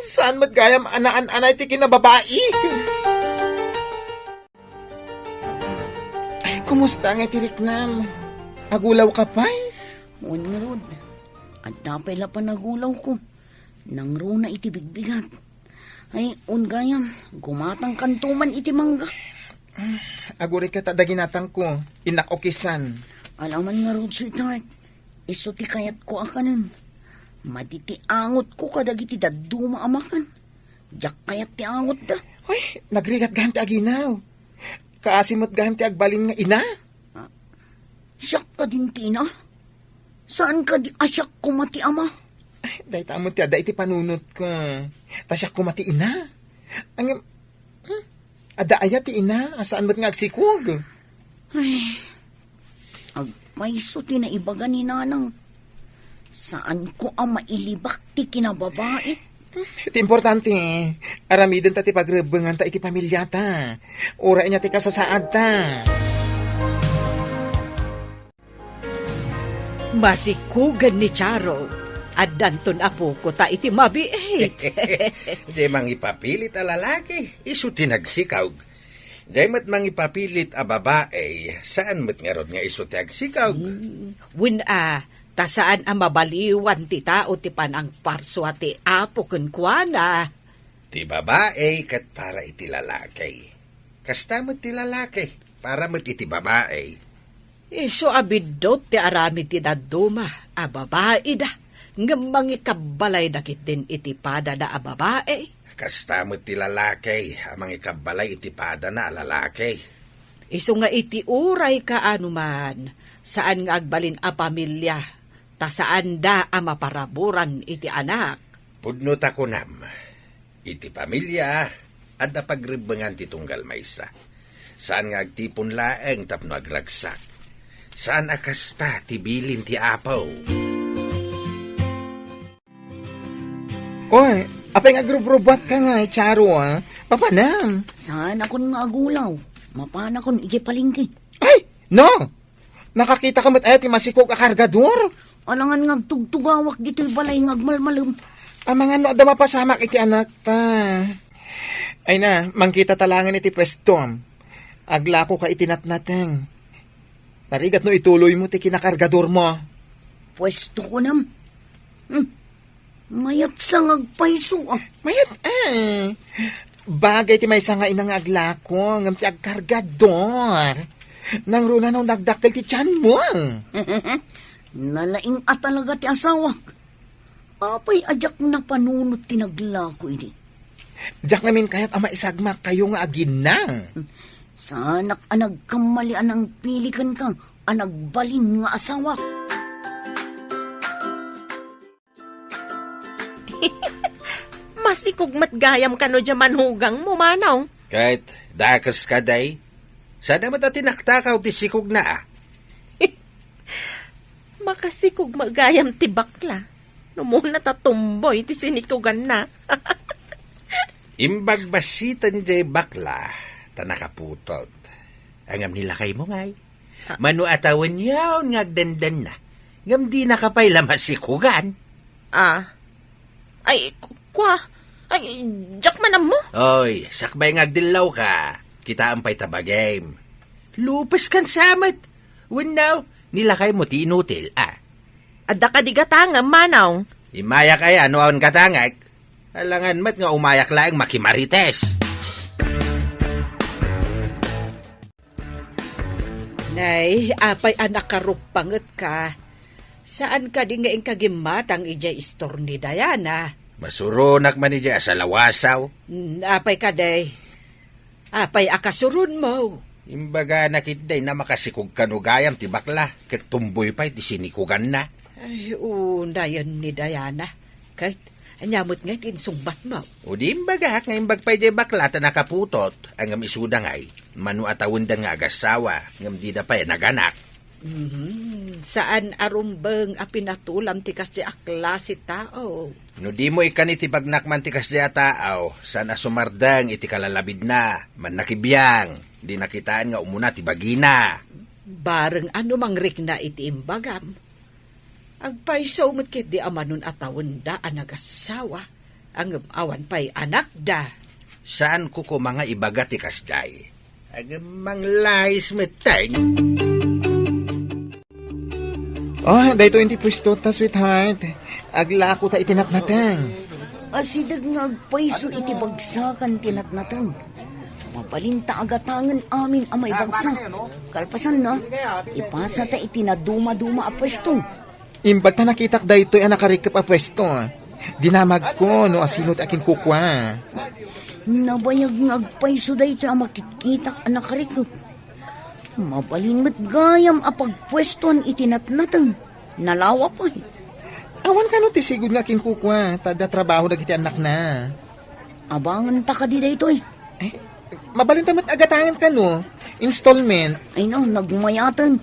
Saan met gayam a naan-anay ti kinababai? Ay, kumusta nga iti riknam? Agulaw ka pay? Wen ngarud, adda pay la panagulawko. Nangruna iti bigbigat. Ay, wen gayam, gumatangkanto man iti mangga. Agurayka ta adda ginatangko, innak ukisan. Alaman ngarud, sweetheart, isu ti kayatko a kanen. Madi ti angotko kadagiti dadduma a makan. Diak kayat ti angotda. Uy, nagrigat gayam ti aginaw. Kaasi met gayam ti agbalin nga ina. Ah, siak kadin ti ina? Saan kadi a siak koma ti ama? Ay, dayta met ti adda iti panunotko. Ta siak koma ti ina. Ngem, hmm, adda aya ti ina a saan met nga agsikog? Ay, agpayso ti naibaga ni Nanang. Saanko a mailibak ti kinababai. Ti importante, aramidenta ti pagrebbenganta iti pamiliata. Uray ania ti kasasaadta. Masikogen ni Charo. Addanton apoko ta iti mabiit. Diay mangipapilit a lalaki, isu ti nagsikog. Diay met mangipapilit a babai, saan met ngarud nga isu ti agsikog. Hmm, wen a, Ta saan a mabaliwan ti tao ti panangparsua ti Apo kenkuana. Ti babai ket para iti lalaki. Kasta met ti lalaki, para met iti babai. Isu a biddut ti aramid ti dadduma a babaida, ngem mangikabbalayda ketdin iti padana a babai. Kasta met ti lalaki a mangikabbalay iti padana a lalaki. Isu nga iti uray kaano man, saan nga agbalin a pamilia, ta saanda a maparaburan iti anak. Pudno ta kunam, iti pamilia, adda pagrebbengan ti tunggal maysa. Saan nga agtipon laeng tapno agragsak. Saan a kasta ti bilin ti Apo. Oy, apay nga agrubrubuat ka nga, Charo, ah? Papanam? Saanakon nga agulaw. Mapanakon iti palengke. Ay, no! Nakakita ka met aya ti masikog a kargador? Alangan nga agtugtugawak ditoy balay nga agmalmalem. Amangan no adda mapasamak iti anakta. Ay na, mangkita ta laengen iti puestom. Aglako ka iti natnateng. Narigat no ituloy mo ti kinakargador mo. Puesto ko nam. Hmm. Mayat sa nga agpayso, ah. Mayat, eh. Bagay ti maysa nga ina nga aglako, ngem ti agkargador. Nangruna no nagdakkel ti tiyan mo. Nalaing a talaga ti asawak. Apay a diak napanunot ti naglako idi? Diak ngamin kayat a maisagmak kayo nga agina. Saanak a nagkammali a nangpili kenka a nagbalin nga asawak. Masikog met gayam kano dia manugangmo, Manong. Ket dakes kadi, sada met a tinaktakaw ti sikogna, a. Makasikog met gayam ti bakla. No muna ta tumboy ti sinikuganna. Imbag bassiten diay bakla, ta nakaputot. Ngem ni lakaymo ngay. Ah. Mano a tawen yaon nga agdandanna, ngem dinaka pay la masikugan. Ah. Ay, ku-, kua. Ay, diak man ammo. Oy, sakbay nga agdellawka. Kitaem pay ta bagim. Lupes kan samet. Wenno, ni lakaymo ti inutil, a. Adda kadi gatangem, Manong? Imayak aya no awan gatangek. Alangan met nga umayak laeng makimarites. Nay, apay a nakaruppangetka? Saan kadi nga inka gimmatang idiay istor ni Diana? Masuronak man idiay a salawasaw. Mm, apay kadi? Apay a kasuronmo? Imbaganak itdi a makasikog kano gayam ti bakla, ket tumboy pay ti sinikuganna. Ay, unayen ni Diana. Ket, ania met ngay ti insungbatmo? O di imbagak nga imbag pay diay bakla ta nakaputot, ngem isuda ngay, mano a tawendan nga agassawa, ngem dida pay naganak. Mhm. Saan a rumbeng a pinatulam ti kasdi a klase tao. No dimo ikkan iti bagnak man ti kasdi a tao, saan a sumardeng iti kalalabidna, mannakibiang, dina kitaen nga umuna ti bagina. Bareng a no mangrikna iti imbagam. Agpayso met ketdi a manon a tawenda a nagassawa, ngem awan pay anakda. Saanko koma nga ibaga ti kasdiay. Ngem manglais metten. Oh, daytoy ti puesto ta, sweetheart. Aglako ta iti natnateng. Asideg nga agpayso iti bagsakan ti natnateng. Mabalinta a gatangen amin a maibagsak. Kalpasanna, ipasata iti nadumaduma a puesto. Imbag ta nakitak daytoy a nakarikep a puesto. Dinamagko no asino ti akinkukua. Nabayag nga agpayso daytoy a makitkitak a nakarikep. Mabalin met gayam a pagpuestoan iti natnateng. Nalawa pay. Awan kano ti sigud nga akinkukua, ta adda trabaho dagiti annakna. Abangan ta kadi daytoy. Eh, mabalinta met a gatangen kano, installment. Ay no, nagmayaten.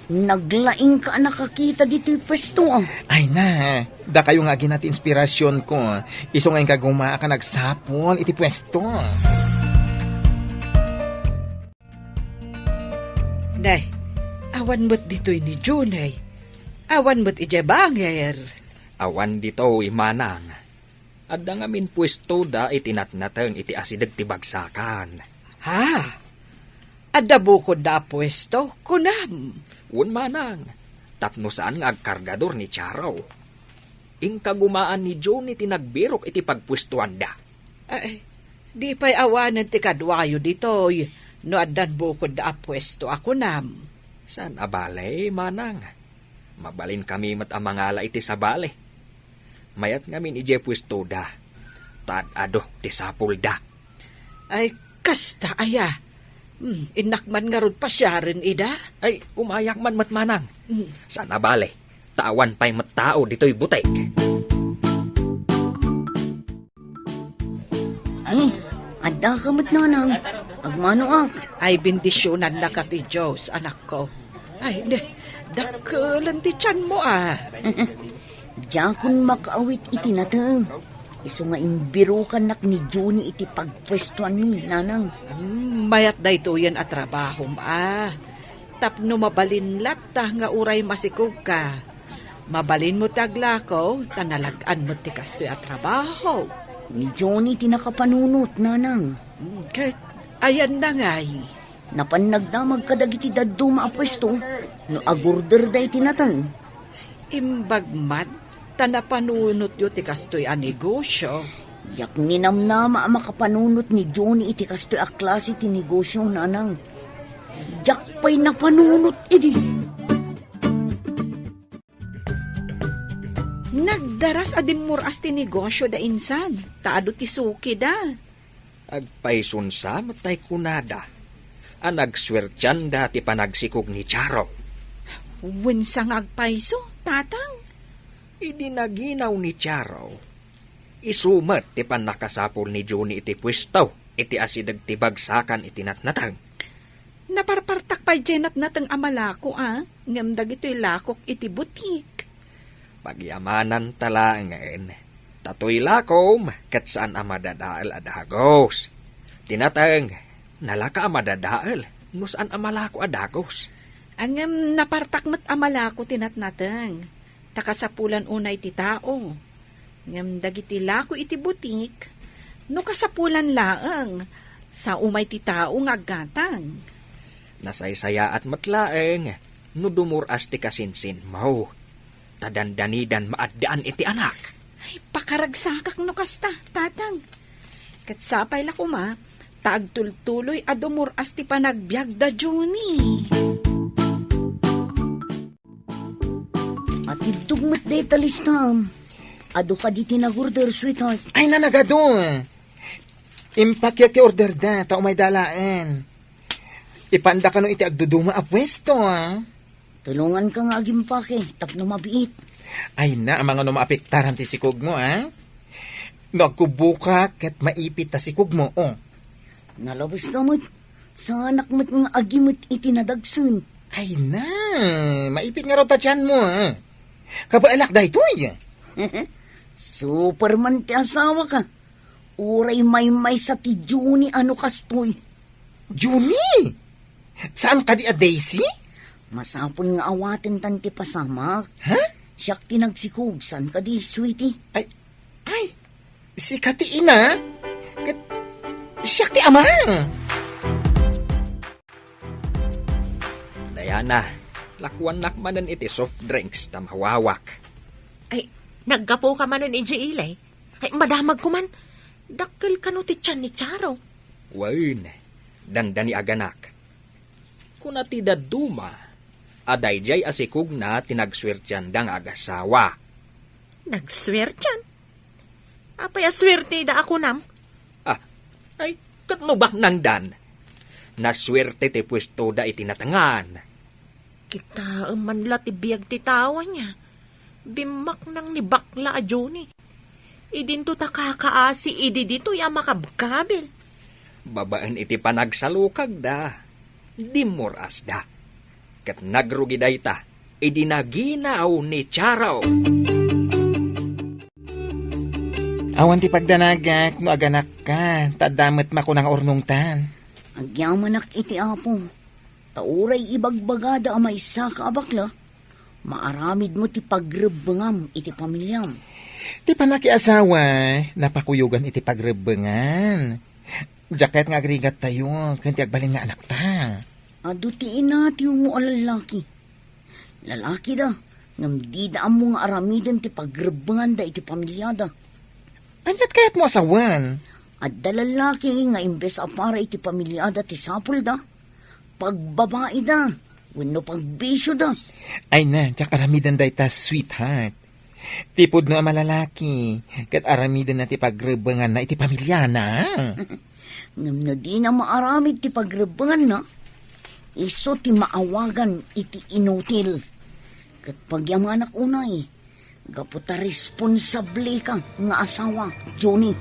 Naglaing ka a nakakita ditoy puesto, ah. Ay na, dakayo nga agina ti inspirasionko. Isu nga inka gumaak a nagsapul iti puesto. Nay, awan met ditoy ni Junay. Awan met idiay bangir. Awan ditoy, manang. Adda ngamin puestoda iti natnateng iti asideg ti bagsakan. Ha? Adda bukodda a puesto? Kunam. Wen, manang. tapno saan nga agkargador ni Charo. Inkagumaan ni Johnny ti nagbirok iti pagpuestuanda. Ay, di pay awanen ti kaduayo ditoy no addan bukodda a puesto a kunam. Saan a bale, manang. Mabalinkami met a mangala iti sabali. Mayat ngamin idiay puestoda. Ta ad-adu ti sapulda. Ay, kasta aya. Hmm, innak man ngarud pasiaren ida? Ay, umayak man met, manang. Hmm. Saan a bale, ta awan pay met tao ditoy butik. Eh, adda ka met, nanang. Agmanoak. Ay, bendisionannaka ti Dios, anakko. Ay, ne, dakkelen ti tianmo, a. Diakon makaawit iti nateng. Isu nga imbirokannak ni Johnny iti pagpuestuanmi, nanang. Hmm, mayat daytoyen a trabahom, a. Tapno mabalin latta nga uray masikogka, mabalinmo ti aglako, ta nalag-an met ti kastoy a trabaho. Ni Johnny ti nakapanunot, nanang. Hmm, ket ayanna ngay? Napan nagdamag kadagiti dadduma a puesto no agorderda iti nateng. Imbag man ta napanunotyo ti kastoy a negosio. Diak ninamnama a makapanunot ni Johnny iti kastoy a klase ti negosio, nanang. Diak pay napanunot idi. Nagdaras a dimmur-as ti negosio da insan, ta adu ti sukida. Agpayson sa met tay kunada a nagsuertianda ti panagsikog ni Charo. Wen sa nga agpayso, tatang? Idi naginaw ni Charo, isu met ti pannakasapul ni Johnny iti puesto iti asideg ti bagsakan iti natnateng. Naparpartak pay diay natnateng a malako, a, ngem dagitoy lakok iti butik. Pagyamananta laengen, ta toy lakom ket saan a madadael a dagus. Ti nateng, nalaka a madadael no saan a malako a dagus. Ngem napartak met a malako ti natnateng, ta kasapulan unay ti tao. Ngem dagiti lako iti butik, no kasapulan laeng, sao umay ti tao nga aggatang. Nasaysayaat met laeng no dumur-as ti kasinsinmo, ta dandanidan maaddaan iti anak. Ay, pakaragsakak no kasta, tatang. Ket sapay la koma, ta agtultuloy a dumur-as ti panagbiag da Johnny. Atiddog met dayta listam. Adu kadi ti nag-order, sweetheart? Ay, nanagadu. Impakiak ti order da, ta umay da laeng. Ipanda kano iti agduduma a puesto, a? Tulonganka nga agimpake tapno mabiit. Ay na, amangan no maapektaran ti sikogmo, a? No agkubboka ket maipit ta sikogmo, o. Nalabes ka met. Saanak met nga agimet iti nadagsen. Ay na, maipit ngarud ta tianmo, a? Kabaelak daytoy. Superman ti asawaka. Uray maymaysa ti Johnny a no kastoy. Johnny? Saan kadi a Daisy? Masapul nga awatentan ti pasamak. Ha? Siak ti nagsikog, saan kadi, sweetie? Ay, ay, sika ti ina? Ket siak ti ama? Diana, lakuannak manen iti soft drinks ta mawawak. Ay, naggapuka manen idiay ili? Ay, madamagko man. Dakkel kano ti tian ni Charo? Wen, dandani aganak. Kuna ti dadduma a daydiay a sikogna ti nagsuertianda nga agasawa. Nagsuertian? Apay a suertida a kunam? Ah, ay, ket no baknangdan. Nasuerte ti puestoda iti natengan. Kitaem man la ti biag ti tao ania. Bimmaknang ni bakla a Johnny. Idinto ta kakaasi idi ditoy a makabkabil. Babaen iti panagsalukagda, dimmur-asda. Ket nagrugi dayta idi naginaw ni Charo. Awan ti pagdanagak no aganakka, ta adda met makuna nga urnongtan. Agyamanak iti Apo, ta uray ibagbagada a maysaka a bakla, maaramidmo ti pagrebbengam iti pamiliam. Ti pannakiasawa, napakuyogan iti pagrebbengan. Diak kayat nga agrigattayo ken ti agbalin nga anakta. Adu ti inatiwmo a lallaki. Lalakida, ngem dida ammo nga aramiden ti pagrebbenganda iti pamiliada. Aniat kayatmo a sawen? Adda lalaki nga imbes a para iti pamiliada ti sapulda, pagbabaida wenno pagbisioda. Ay na, diak aramiden dayta, sweetheart. Ti pudno a malalaki, ket aramidenna ti pagrebbenganna iti pamiliana. Ngem no dina maaramid ti pagrebbenganna, isu ti maawagan iti inutil. Ket pagyamanak unay, gapu ta responsableka nga asawa, Johnny.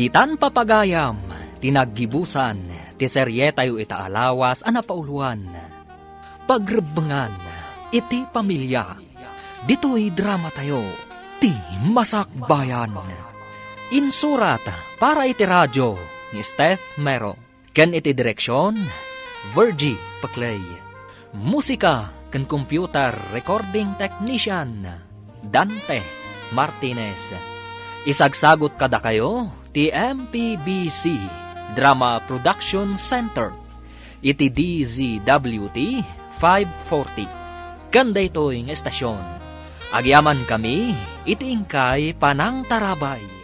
Ditan papagayam ti naggibusan ti serietayo ita a lawas a napauloan, Pagrebbengan iti Pamilia. Ditoy dramatayo, Ti Masakbayan. Insurat para iti radio ni Steph Mero. Ken iti direksion, Virgie Paclay. Musika ken computer recording technician, Dante Martinez. Isagsagut kadakayo ti M P B C Drama Production Center iti D Z W T five forty. Ken daytoy nga estasion, agyamankami iti inkay panangtarabay.